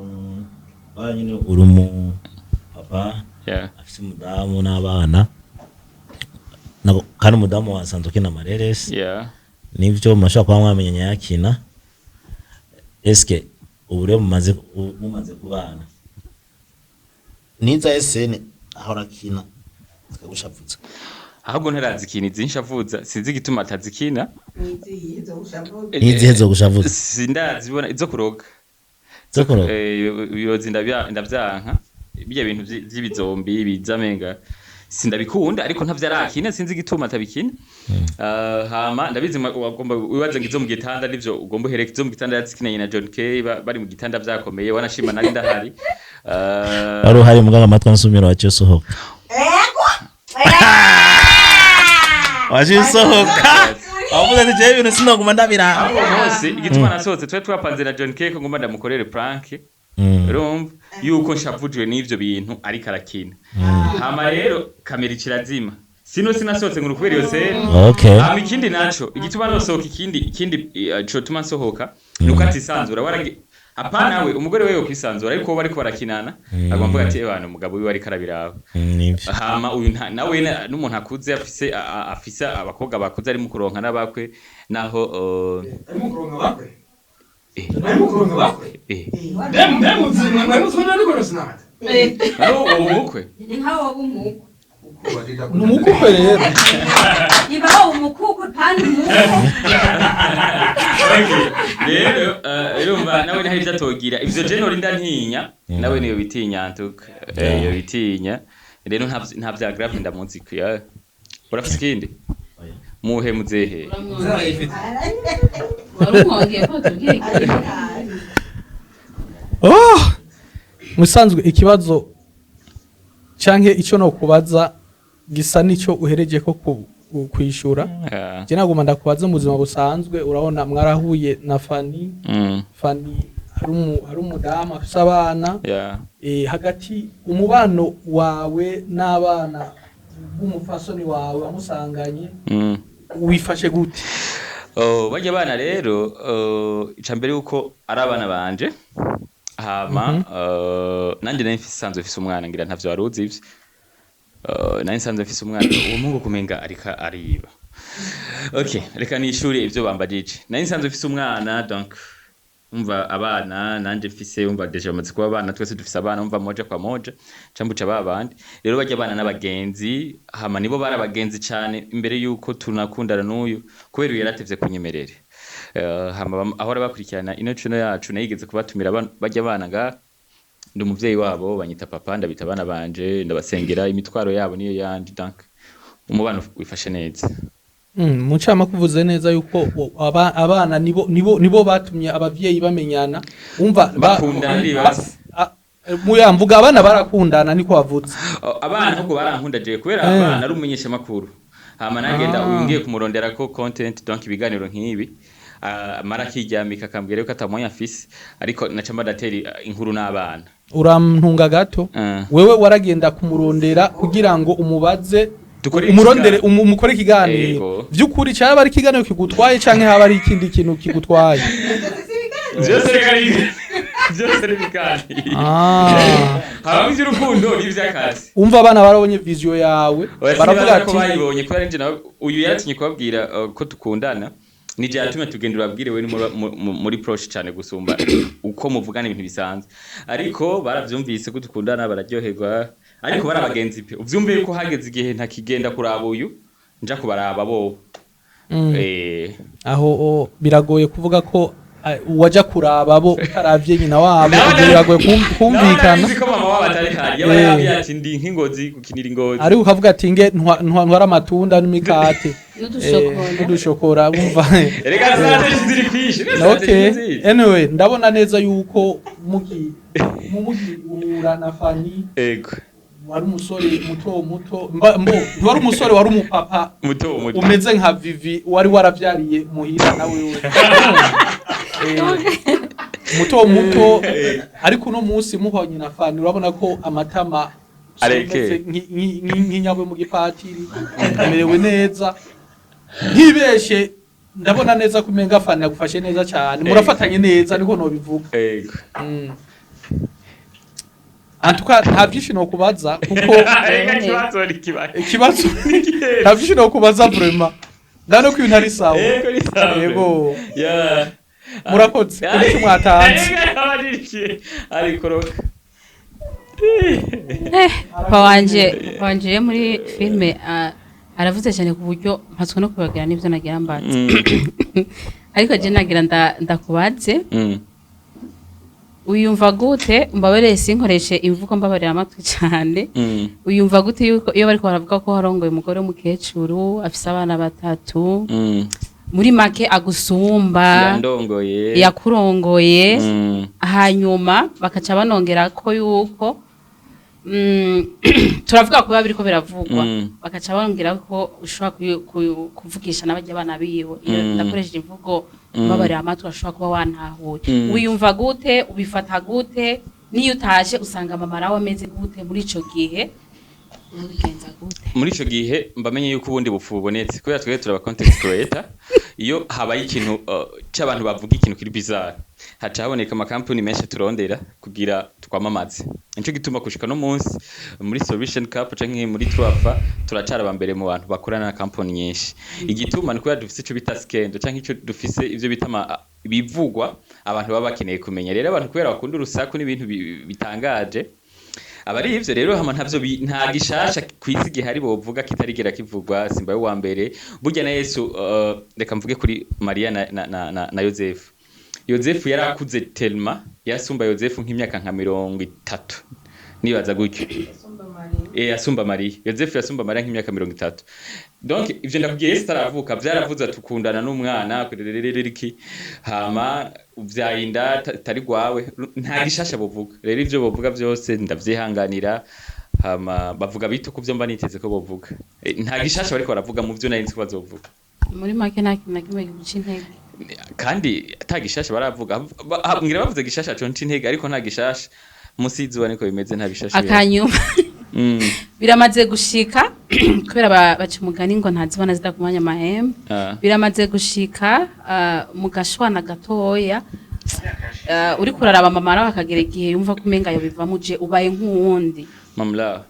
nyine uri umu papa afise umudamu n'abana, kandi umudamu wasanzwe ukina amareresi, nivyo mashobora kuba mwamenyanye yakina, eske ubu rero mumaze kubana niza esene ahora akina zikagushavuza? Ahubwo ntarazikina izinshavuza, sinzi igituma atazikina. N'izihe zogushavuza? Sindazibona izo kuroga. Zo kuroga? Ibirozi ndavyanka, bijya bintu vy'ibizombi biza menga sindabikunda, ariko ntavyo arakina, sinzi igituma atabikina. Hama ndabizi wagomba wibaze ngo izo mu gitanda nivyo ugomba uhereka. Izo mu gitanda yazikinanye na John Kay, bari mu gitanda vyakomeye, wanashima nari ndahari. Wari uhari muganga, amatwi ansumira, waciye usohoka, waciye usohoka, wavuze ati: "Jewe ibintu sinoguma ndabiraba." Uwo munsi igituma nasohotse, twari twapanze na John Kay ko ngomba ndamukorere prank. Urumva yuko nshavujwe n'ivyo bintu ariko arakina. Hama rero kamera ikirazima, sino sinasohotse ngo kubera iyo scène. Hama ikindi naco igituma nosohoka, ikindi cotuma nsohoka nuko atisanzura waragi. Apana, we umugore wewe kwisanzura, ariko bo bariko barakinana, agomba kuvuga ati: "Ebana, umugabo wiwe ariko arabiraba." Nivyo. Hama uyu nawe n'umuntu akuze afise afise abakobwa bakuze, ari mu kuronka n'abakwe naho ari uwo mukwe. Ni nkaho wowe umukwe. Ni umukwe rero. Niba wowe umukukwe kandi umukwe. Okay. Rero urumva nawe hari ibyo atogira, ivyo je norinda ntinya, nawe niyo bitinya ntuka. Iyo bitinya rero nta vya grave ndamuzi kuya. Urafise ikindi muhe muzehe? Wari umwongeye ko tubwiye ikintu. Oh! Musanzwe ikibazo canke ico no kubaza gisa nico uhereje ko kwishura. Je naguma ndakubaza mu buzima busanzwe, urabona mwarahuye na Fanny. Fanny hari umudamu afise abana. Hagati umubano wawe n'abana b'umupfasoni wawe wamusanganye wifashe gute? Oh, barya bana rero, ica mbere yuko ari abana banje, hama nanje nari nsanzwe mfise umwana, ngira ntavyo wari uzi ivyo. Nari nsanzwe mfise umwana, uwo muhungu kumenga ariko ariba. Okay, reka nishure ivyo bambajije. Nari nsanzwe mfise umwana, donc umva abana nanje mfise, umva déjà bamaze kuba abana, twese dufise abana, umva moja kwa moja cambuca babandi. Rero barya abana n'abagenzi, hama nibo bari abagenzi cane imbere yuko tunakundana n'uyu, kubera uyu yaratevye kunyemerere. Hama ahora bakurikirana ino channel yacu, nayigeze kubatumira barya abana nga ndi umuvyeyi wabo, banyita papa, ndabita abana banje, ndabasengera, imitwaro yabo niyo yanje, donc umubano wifashe neza. Mu ncamake uvuze neza yuko abana nibo batumye abavyeyi bamenyana, umva Bakundana, ndibaza. Muya mvuga abana barakundana, niko wavutse. Oh, abana ahubwo barankunda jewe kubera abana ari umumenyesha makuru, hama nagenda uyu ngiye kumurondera ko content, donc ibiganiro nk'ibi, amara akiryamika akambwira yuko atamwanya afise, ariko naca mbadatera inkuru n'abana. Urampunga gato. Wewe waragenda kumurondera kugira ngo umubaze Dukore umurondere ikiganiro. Umukore ikiganiro. Yego. Vy'ukuri cyaba ari ikiganiro kigutwaye canke haba ari ikindi kintu kigutwaye? Vyose reka vyose ni ibiganiro. Habamo ivy'urukundo n'ivy'akazi. Umva, abana barabonye vision yawe, Oya, baravuga sinibaza ko ati bayibonye, kubera nje nawe uyu yaratinye kubabwira ko tukundana, nije yatumye tugenda urabwire we ni muri proche cyane gusumba uko muvugana ibintu bisanzwe, ariko baravyumvise ko dukundana, bararyoherwa, ariko bari abagenzi pe. Uvyumve yuko hageze igihe ntakigenda kuraba uyu, nja kubaraba bobo. Aho biragoye kuvuga ko waja kuraba bo utaravye nyina wabo, ivyo biragoye kumvikana. Nawe ko mama wabo atari hari yaba yabwiye ati ndi nk'ingozi gukinira ingozi. Ariko ukavuga ati nge ntwara amatunda n'imikate N'udushokora. N'udushokora, wumva. Reka strategy ziri kwishi. Okay, anyway, ndabona neza yuko mugi uhura na Fanny, wari umusore muto muto, mbo ntiwari umusore, wari umupapa muto muto umeze nka Vivi wari waravyariye muhira na wewe. Muto muto, ariko uno munsi muhonye na Fanny, urabona ko amatama Areke. umeze nk'inyabwe mu gipatiri, amerewe neza, ntibeshe. Ndabona neza ko umenga Fanny yagufashe neza cyane, murafatanye neza, niko nobivuga. Ego. En tout cas, nta byinshi nokubaza kuko Reka ikibazo ni kibaye. Ikibazo nta byinshi nokubaza vraiment, ndabona ko ibintu ari sawa. Ego, ni sawa. Yego. Yeah. Murakoze kuri icyo mwatanze. Arikoroka. Papa wanje yo muri filime aravuze cyane ku buryo mpatswe no kubagira n'ibyo nagira mbatse, ariko je nagira ndakubaze: uyumva gute, mbabarire sinkoreshe imvugo mbabarira amatwi cyane, uyumva gute yuko iyo bariko baravuga ko warongoye umugore w'umukecuru afise abana batatu, muri make agusumba? Yandongoye. Yakurongoye. Hanyuma bakaca banongera ko yuko turavuga kuba biriko biravugwa, bakaca bongera ko ushobora kuvugisha n'abajya abana biwe. Iyo ndakoresheje imvugo mbabarira amatwi, ashobora kuba wantahuye. Wiyumva gute, ubifata gute? Niyo utashe usanga mama nawe ameze gute muri ico gihe, ubigenza gute? Muri ico gihe mbamenye yuko ubundi bupfu bubonetse, kubera twebwe turaba content creator, iyo habaye ikintu c'abantu bavuga ikintu kiri bizarre. Haca haboneka amakampuni menshi turondera kugira twamamaze. Nico gituma gushika no munsi muri Solution Cup canke muri Twafa turacara aba mbere mu bantu bakorana na kampuni nyinshi. Igituma ni kubera dufise ico bita scandal canke ico dufise ivyo bita ibivugwa abantu baba bakeneye kumenya. Rero abantu kubera bakunda urusaku n'ibintu bitangaje, aba ari ivyo. Rero hama ntavyo nta gishasha kw'isi gihari bovuga kitarigera kivugwa. Simba wa mbere burya na Yesu. Reka mvuge kuri Maria na Yozefu. Yozefu yarakuze tellement, yasumba Yozefu nk'imyaka nka 30, nibaza gutyo. Yasumba Maria. Yozefu yasumba Maria nk'imyaka 30. Donc ivyo ndakubwiye, Yesu ataravuka vyaravuze, tukundana n'umwana kurerereriki, hama uvyaye tari gwawe. Nta gishasha bovuga. Rero ivyo bovuga vyose ndavyihanganira, hama bavuga bito kuvyo mba niteze ko bovuga. Nta gishasha bariko baravuga mu vyo nari nzi ko bazovuga. Muri make, nta kintu na kimwe kiguca intege. Kandi ata gishasha baravuga. Ngira bavuze gishasha co nca intege, ariko nta gishasha musi y'izuba, niko bimeze, nta gishasha bihari. Akanyuma, biramaze gushika, kubera baca umugani ngo ntazibona zidakumanya amahembe. Biramaze gushika mugashwana gatoya, uriko uraraba mama nawe akagera igihe yumva ko umenga yobivamo, uje ubaye nk'uwundi? Mamla.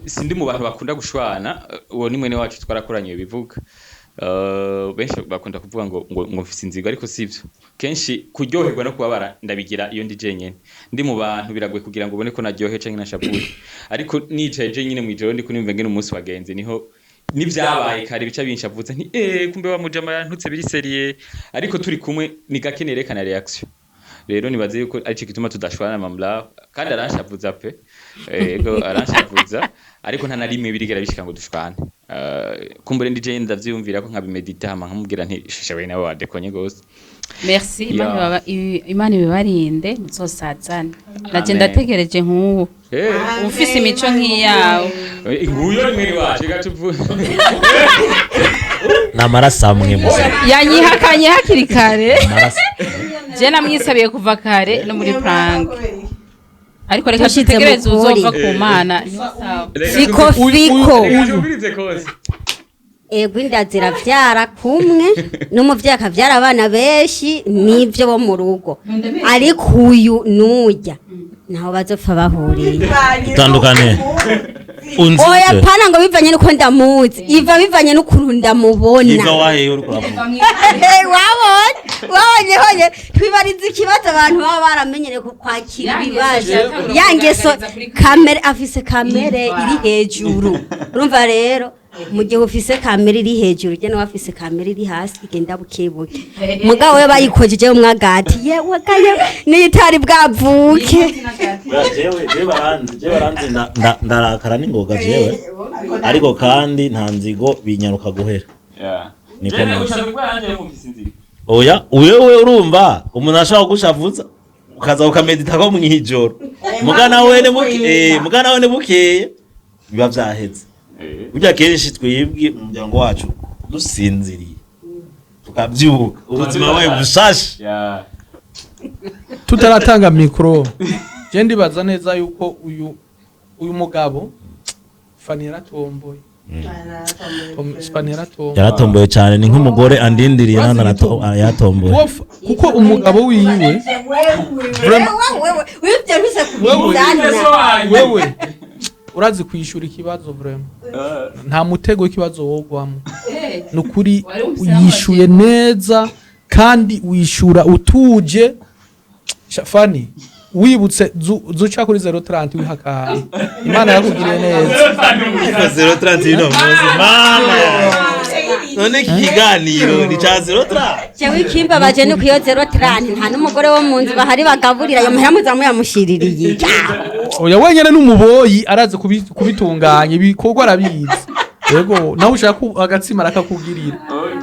Sindi mu bantu bakunda gushwana. Uwo ni mwene wacu, twarakoranye bivuga. Benshi bakunda kuvuga ngo mfise inzigo, ariko sivyo. Kenshi kuryoherwa no kubabara ndabigira iyo ndi jenyene. Ndi mu bantu biragoye kugira ngo ubone ko naryohewe canke nashavuye. Ariko nicaye jenyine mwijoro ndi kunimva ngene umunsi wagenze, niho nivyabaye kare bica binshavuze nti kumbe wa mujama yantutse biri sérieux. Ariko turi kumwe ni gake nerekana réaction. Rero nibaze yuko arico gituma tudashwana na Mamla, kandi aranshavuza pe. Ego, aranshavuza, ariko nta na rimwe birigera bishika ngo dushwane. Kumbure ndi je ndavyiyumvira ko nkabimedita, hama nkamubwira nti shasha we nawe wadekonye gose. Merci. Imana Imana ibibarinde, muzosazane. Naje Amen. ndategereje nk'ubu ufise imico nk'iyawe. Nguyo ni mwene wacu gatuvu. Ni amaraso amwe musa. Yanyihakanye hakiri kare. Amaraso. Je namwisabiye kuva kare no muri prank, ariko reka Dushitse mu dutegereze kuri. uzova ku Mana, niho sawa. Fiko fiko. Reka tumvirize kose. Ego, inda ziravyara kumwe n'umuvyeyi akavyara abana benshi, n'ivyo bo mu rugo, ariko uyu n'urya ntaho bazopfa bahuriye. Dutandukane. Unzi Oya. gute? Pana ngo bivanye n'uko ndamuzi, iva bivanye n'ukuntu ndamubona. Iva wahehe uriko uravuga? Wabonye wabonye honye twibariza ikibazo abantu baba baramenyereye ku kwakira Ya ngeso ibibazo. yatangura Ya ngeso. kugaragariza kuri Kamere, afise kamere iri hejuru. Urumva rero, mu gihe ufise kamere iri hejuru, ujya nawe afise kamere iri hasi, igenda buke buke. Mugabo we bayikojeje umwagati, yewe gaye, niyo itari bwavuke. Jewe baranzi ndarakara n'ingoga jewe, ariko kandi nta nzigo, binyaruka guhera. Niko Jewe meze. ushatse kuvuga nanje mufise inzigo? Oya, wewe urumva umuntu ashobora kugushavuza ukaza ukamedita ko mwijoro, mugana wene bukeye biba vyaheze. Burya kenshi twebwe mu muryango wacu dusinziriye tukavyuka ubuzima bubaye bushasha. Tutaratanga micro, je ndibaza neza yuko uyu mugabo Fani yaratomboye. Fani yaratomboye. Yaratomboye cyane, ni nk'umugore andindiriye nana yaratomboye. Kuko umugabo wiwe Wewe byaruse Wewe. kubizana. Wewe urazi kwishura ikibazo, vraiment nta mutego w'ikibazo wogwamo. Nukuri yishuye neza kandi wishura utuje. Fani, wibutse zuca kuri 030 wihakana, Imana yakugiriye neza. 030 no muzi mana, none iki kiganiro ni ca 030? Jewe ikimbabaje ni kuyo 030 nta n'umugore wo mu nzu bahari bagaburira, ayo mahera muzamu yamushiririye. Oya, wenyene n'umuboyi arazi kubitunganya ibikorwa, arabizi. Yego, nawe ushaka agatsima arakakugirira.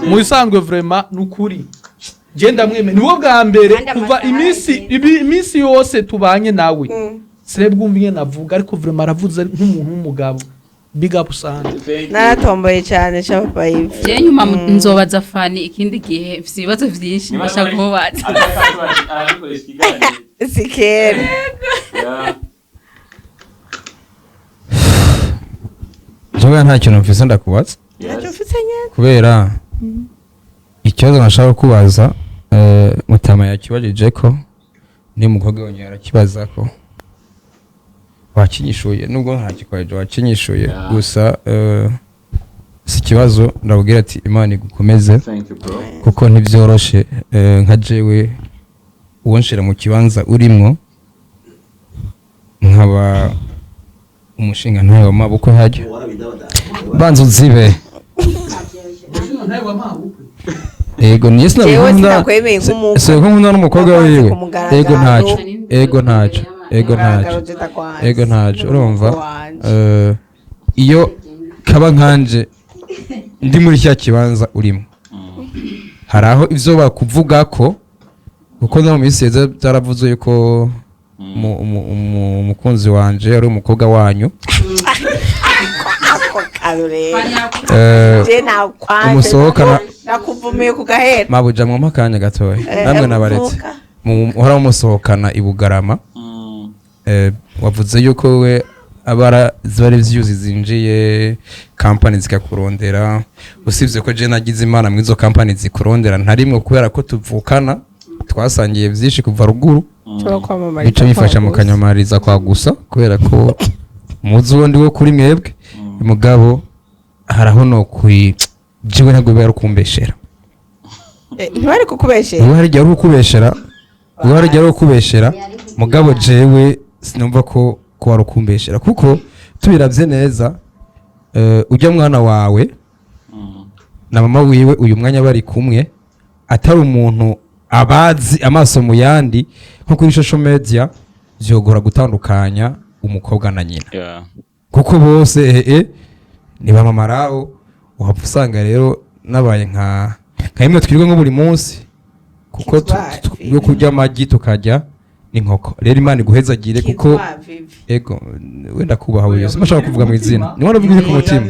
Mu bisanzwe vraiment nukuri je ndamweme, niwo bwa mbere Kandi kuva amasaha iminsi iminsi yose tubanye nawe sirebwumva ingene avuga, ariko vraiment aravuze nk'umuntu w'umugabo. Big up sana. Naratomboye cyane sha papa Yves. Je nyuma nzobaza Fani ikindi gihe, mfise ibibazo vyinshi ndashaka kumubaza. Arabikoresha ikiganiro. Si kera. Yeah. Jewe nta kintu mfise ndakubaza. Ntacyo mfise nyene. Kubera ikibazo nashaka kubaza, Mutama yakibajije ko ni umukobwa wongera arakibaza ko wakinyishuye, nubwo ntakikwaje wakinyishuye. Gusa si ikibazo, ndabwira ati Imana igukomeze. Thank you, bro. Kuko ntibyoroshe. Nka jewe uwonshira mu kibanza urimwo, nkaba umushinga ntawe w'amaboko, hajya banza uzibe. Ego, niyo Jewe sinabikunda. sinakwemeye nk'umukwe. Si ko nkunda n'umukobwa Nakwanze wiwe. ku mugaragaro. Ego ntacyo, ego ntacyo, ego ntacyo. Mugaragaro je ndakwanze. Ego ntacyo, urumva. N'umukwe wanje. Iyo kaba nkanje ndi muri cya kibanza urimo, hari aho ivyo bakuvuga ko, kuko no mu minsi yeze byaravuze yuko umukunzi wanje ari umukobwa wanyu. Ako kantu rero. Eh, Je nakwanze. Umusohokana- Nakuvumiye ku gahera. Mabuja, mwampa akanya gatoya. Namwe nabaretse. Vuga. Muhora mumusohokana i Bugarama. Wavuze yuko we abara ziba ari views zinjiye, company zikakurondera. Usibye ko je nagize Imana mu izo company zikurondera ntarimwe, kubera ko tuvukana, twasangiye byinshi kuva ruguru. Nshobora kwamamariza Bica bifasha kwa mu gusa. kanyamariza kwa gusa, kubera ko muzi uwo ndi wo kuri mwebwe. Mugabo haraho no kwi jewe ntabwo biba ari ukumbeshera. Ntibari kukubeshera. Ubu hari igihe ari ukubeshera, ubu hari igihe ari ukubeshera, mugabo jewe sinumva ko wari ukumbeshera, kuko tubiravye neza, ujya mwana wawe na mama wiwe uyu mwanya bari kumwe, atari umuntu abazi amaso mu yandi nko kuri social media, vyogora gutandukanya umukobwa na nyina, kuko bose ni ba mama rabo. Uhava usanga rero nabaye nka imwe twirirwa nko buri munsi, kuko yo kurya amagi tukarya n'inkoko. Rero Imana iguhezagire, kuko Kitwa Vivi. Ego, wenda kubaha buri wese mashaka kuvuga mu izina, niho ndavuga iri ku mutima,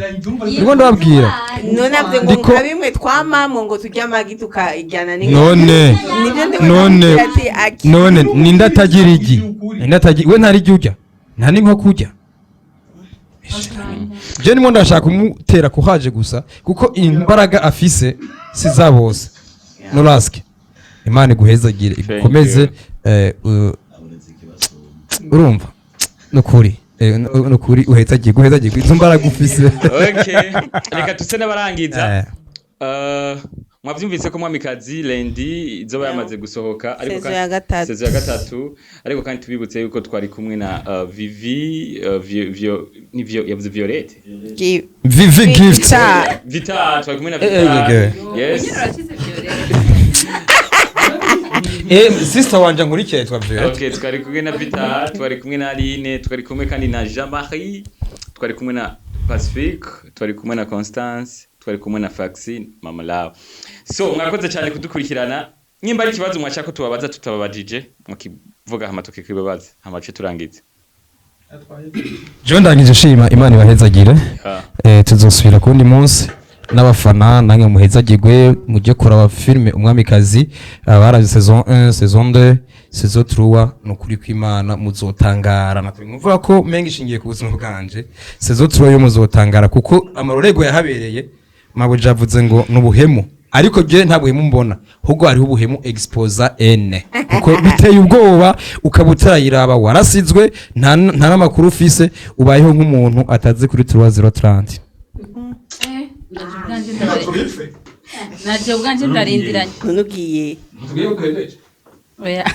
niho ndababwira. None avuze ngo Ndiko- nka bimwe twamamwe ngo turye amagi tukajyana n'inkoko. None Nibyo ndiko none ndakubwira ati none ninde atagira igi? Ninde atagira? We ntari igi urya, nta n'inkoko urya. Je ndimo ndashaka kumutera kuhaje gusa, kuko imbaraga afise si za bose. Noraske, Imana iguhezagire, igukomeze. You. Urumva nukuri, nukuri uhezagirwe, uhezagirwe izo mbaraga ufise. Okay, reka tuse n'abarangiza. Mwavyumvise ko Mwamikazi Lendi izoba yamaze gusohoka, ariko Saison kandi- ya gatatu. Saison ya gatatu. Ariko kandi tubibutse yuko twari kumwe na Vivi, ni Vio, yavuze Violette. Vivi Gift. Vita. Vita, twari kumwe na Vita. Yes. Sister wanje nkurikiye yitwa Violette. Okay, twari kumwe na Vita, twari kumwe na Aline, twari kumwe kandi na Jean-Marie, twari kumwe na Pacifique, twari kumwe na Constance, twari kumwe na Faxine, Mama Love. So, mwakoze cyane kudukurikirana. Nimba ari ikibazo mwashaka ko tubabaza tutababajije, mukivuga hama tukikibabaza, hama tuce turangize. Jewe ndangije nshima, Imana ibahezagire. Tuzosubira kundi munsi n'abafana namwe muhezagirwe, mujye kuraba filime Umwamikazi, abarazi saison 1, saison 2, saison 3. Ni ukuri kw'Imana muzotangara. Natwe muvuga ko menga ishingiye ku buzima bwanje, saison 3 yo muzotangara, kuko amarorego yahabereye. Mabuja avuze ngo ni ubuhemu, ariko je nta buhemu mbona, ahubwo hariho ubuhemu exposa n, kuko biteye ubwoba. Ukaba utarayiraba, warasizwe, nta n'amakuru ufise, ubayeho nk'umuntu atazi kuri 3030. Naje ubwanje ndarindiranye. None ugiye? Oya.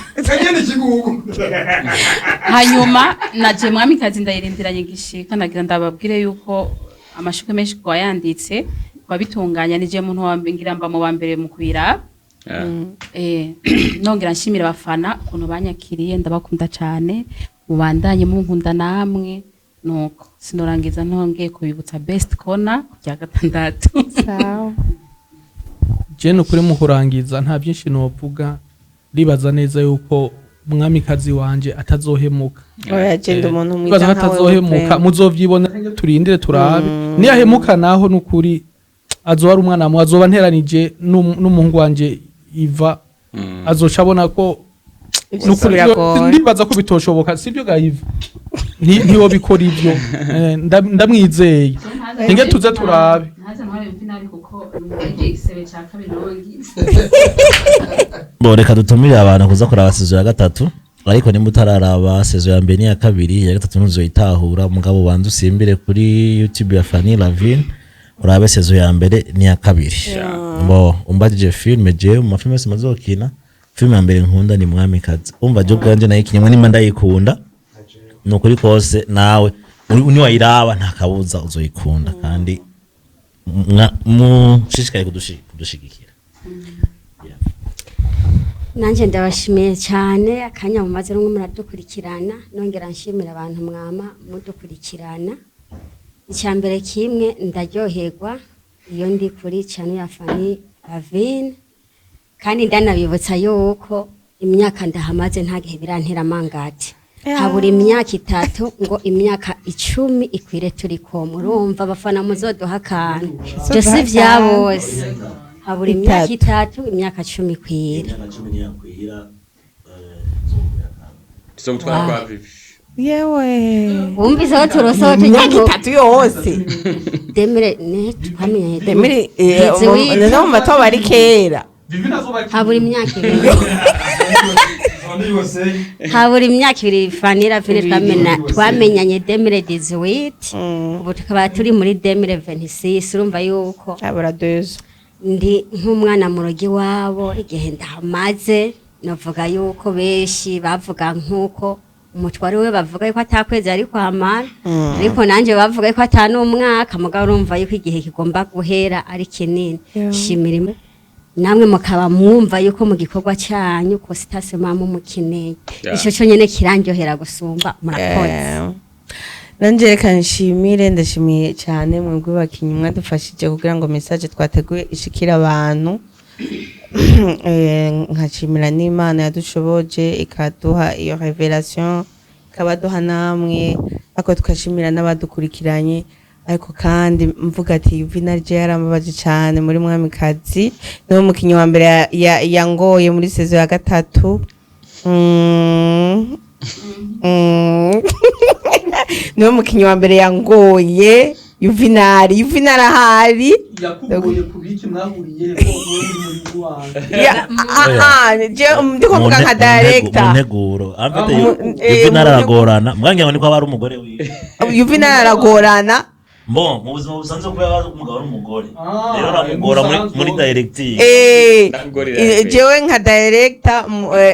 Hanyuma naje Mwamikazi ndayirindiranye gishika, nagira ndababwire yuko amashuka menshi twayanditse, twabitunganya, nije muntu wa mbere ngira mba mu wa mbere mu kuyiraba. Nongera nshimira abafana ukuntu banyakiriye, ndabakunda cyane, mubandanye munkunda namwe. Nuko sinorangiza ntongeye kubibutsa Best Corner ku rya gatandatu. Sawa. Je nukuri mu kurangiza nta byinshi novuga, ribaza neza yuko Umwamikazi wanje atazohemuka. Oya, je ndi umuntu mwiza Ribaza ko nka wewe. atazohemuka. Prem. Muzovyibona, turindire turabe. Niyahemuka naho, nukuri azoba ari umwana mu azoba nteranije n'umuhungu wanje Iva, azoca abona ko Ivyo nukuri biragoye. Ndibaza ko bitoshoboka, sibyo ga Iva? Ntiwobikora ivyo. Ndamwizeye. Inge tuze turabe. Ntaze ntware finali kuko igisebe ca kabiri nongize. Bo reka dutumire abantu kuza kuraba saison ya gatatu, ariko nimba utararaba saison ya mbere n'iya kabiri, iya gatatu ntuzoyitahura. Mugabo banza usimbire kuri YouTube ya Fanny Lavine urabe saison ya mbere n'iya kabiri. Bo umbajije filme, jewe mu mafilme yose mazokina, filme ya mbere nkunda ni Mwamikazi. Umva, je ubwanje nayikinywe nimba ndayikunda, ni ukuri kose nawe niwayiraba nta kabuza uzoyikunda, kandi mushishikaye kudushigikira. Nanjye ndabashimiye cyane akanya mumaze rumwe muradukurikirana, nongera nshimira abantu mwama mudukurikirana. Icya mbere kimwe, ndaryoherwa iyo ndi kuri channel ya Fanny Lavine, kandi ndanabibutsa yuko imyaka ndahamaze nta gihe birantera amangati. Habura imyaka 3 ngo imyaka 10 ikwire turiko. Murumva abafana, muzoduha akantu, ibyo si vya bose. Habura imyaka 3 imyaka 10 ikwire. Tuzogutwara kwa Vivi. Yewe. Wumvise aho turosa aho tujya Imyaka ngo 3 yose. Demire ne twamenye Demire Diziwiti. no mu mato bari kera. Habura imyaka 2, habura imyaka 2. Fanny Lavine twamenyanye 2018, ubu tukaba turi muri 2026. Urumva yuko Habura 2. ndi nk'umwana mu rugo iwabo. Igihe ndahamaze navuga yuko benshi bavuga nk'uko umutware we bavuga yuko atakwezi ari kwamara, ariko nanjye bavuga yuko atanu umwaka. Mugabo urumva yuko igihe kigomba guhera ari kinini. Shimira namwe mukaba mwumva yuko mu gikorwa cyanyu Costas mama mukeneye. Ico cyonyine kirandyohera gusumba. Murakoze. Nanje reka nshimire, ndashimiye cyane mwebwe bakinyi mwadufashije kugira ngo message twateguye ishikire abantu. Nkashimira n'Imana yadushoboje ikaduha iyo révélation, ikabaduha namwe, ariko tukashimira n'abadukurikiranye. Ariko kandi mvuga ati Yuvinal je yarambabaje cyane muri Mwamikazi, niwe mukinyi wa mbere yangoye muri saison ya gatatu. Niwe mukinyi wa mbere yangoye, Yuvinari. Yuvinari ahari. Yakugoye ku biki? Mwahuriye ko wowe uri muri wanjye? Ya, ah, ah, je ndiko mvuga nka director. Mu nteguro afite Yuvinal aragorana, mwangira ngo niko aba ari umugore wiwe. Yuvinari aragorana. Mbo mu buzima busanzwe kuba yaba umugabo n'umugore, Ah, rero aramugora muri musanzwe. muri directing. Ndakugorera pe. Jewe nka director,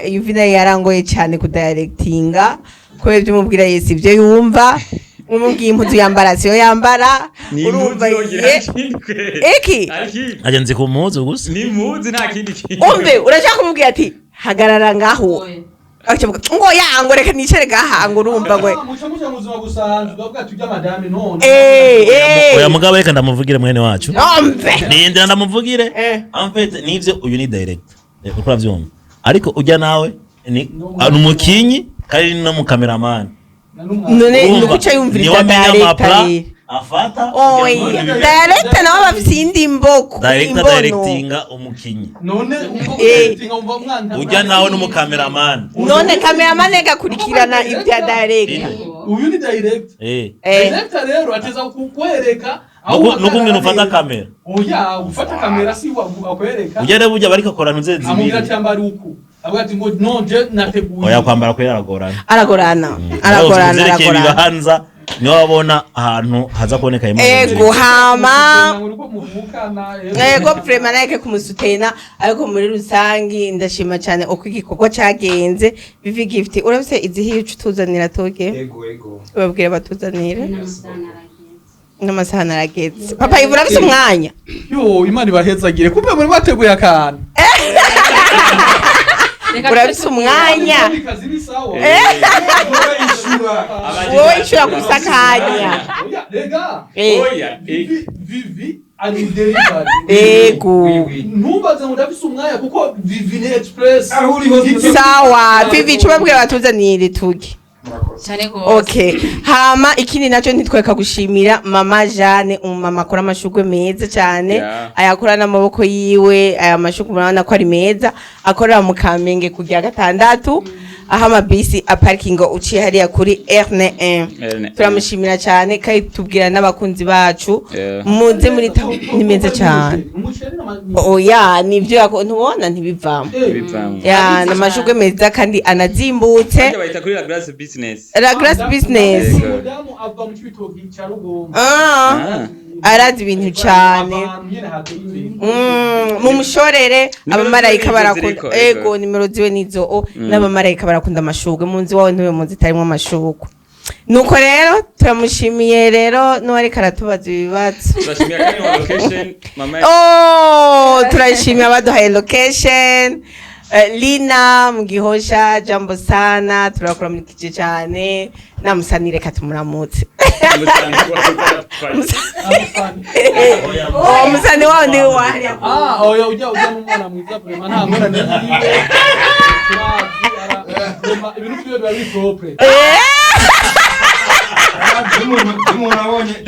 Yuvinari yarangoye cyane ku directinga, kubera ibyo umubwira yesi ibyo yumva, umubwiye impuzu yambara siyo yambara. Ni Urumva impuzu yongera ikindi kweli. Iki Ariki Ajya nzi ku mpuzu gusa. Ni impuzu, nta kindi kintu. Umve, urashaka kumubwira ati hagarara ngaho, akavuga ngo ya ngo reka nicare ngaha, ngo urumva ngo Muca mu buzima busanzwe bavuga ati ujya madame none. Oya, mugabo reka ndamuvugire mwene wacu. Umve. Nindira ndamuvugire. En fait nivyo, uyu ni director, uko uravyumva, ariko ujya nawe ni ni umukinyi kandi ni no mu cameraman. None Urumva, nuguca yumviriza niwe amenya director amapla rero. afata. Oya, director nawe bafise iyindi mboko Director imbono. directinga umukinyi. None umva umva umwana. Ujya nawe n'umucameraman. None cameraman gakurikirana ibya director. Uyu ni director. Director rero ateza kukwereka aho Nuko ufata uhagarara. kamera. Oya, ufata kamera si wa akwereka. Ujya rero burya bariko akora ntuze Amubwira zibiri. ati ambara uku, avuga ati ngo no je nateguye. Oya, kwambara kwera aragorana. Aragorana, aragorana. Uzerekeye Aragorana. ibibanza niho wabona ahantu haza kuboneka imana. Ego, hama Uriko muvukana. Ego, vraiment nareke kumusutena, ariko muri rusangi ndashima cyane uko igikorwa cyagenze. Vivi Gift, urafise izihiye uca utuzanira toge? Ego. Babwire batuzanire n'amasahani arageze. Papa Ivu, urafise umwanya? Yo, Imana ibahezagire, kumbe muri bateguye akantu. Urafise umwanya? Kazi ni sawa. Wowe ishura gusa akanya. Oya, rega. Oya. Vivi, Vivi ari delivery. Ego. Ntumbaze ngo ndafise umwanya kuko Vivi ni express. Aho uri hose. Sawa Vivi, ico babwire batuzanire tuge. Cyane gose. Okay, hama ikindi nacyo ntitweka gushimira mama Jeanne, umumama akora amashurwe meza cyane. Ayakora n'amaboko yiwe aya mashurwe, murabona ko ari meza. Akorera mu Kamenge ku rya gatandatu. Aho amabisi aparikinga uciye hariya kuri RN1. RN1. Turamushimira cyane kandi tubwira n'abakunzi bacu muze muri ni meza cyane. Oya, nibyo ntubona ntibivamo. Bivamo. Ya, ni amashurwe meza kandi anazimbutse. Harya bayita kuri La Grace Business. La Grace Business. Yego. Umudamu ava mu Cibitoki ca Rugombo. Ah, arazi ibintu cyane. Ahantu nyene hateye imbere. Mumushorere. Nimero Abamarayika ziwe nizo barakunda. ziriko, ego. Ego, nimero ziwe nizo o n'abamarayika barakunda amashurwe. Mu nzu iwawe ntube mu nzu itarimo amashurwe. Nuko rero turamushimiye rero n'uwariko aratubaza ibibazo. Turashimira kandi wa location mama. Oh, turashimiye abaduhaye location. Lina Mugihosha, jambo sana, turakuramukije cyane. Namusanire katumuramutse. Oh, musani wawe ndi wahariya. Ah, oya, ujya n'umwana mwiza vraiment, nta ngorane yiwe. Turazi, vraiment, ibintu vyiwe biba biri propre. Umuntu abonye.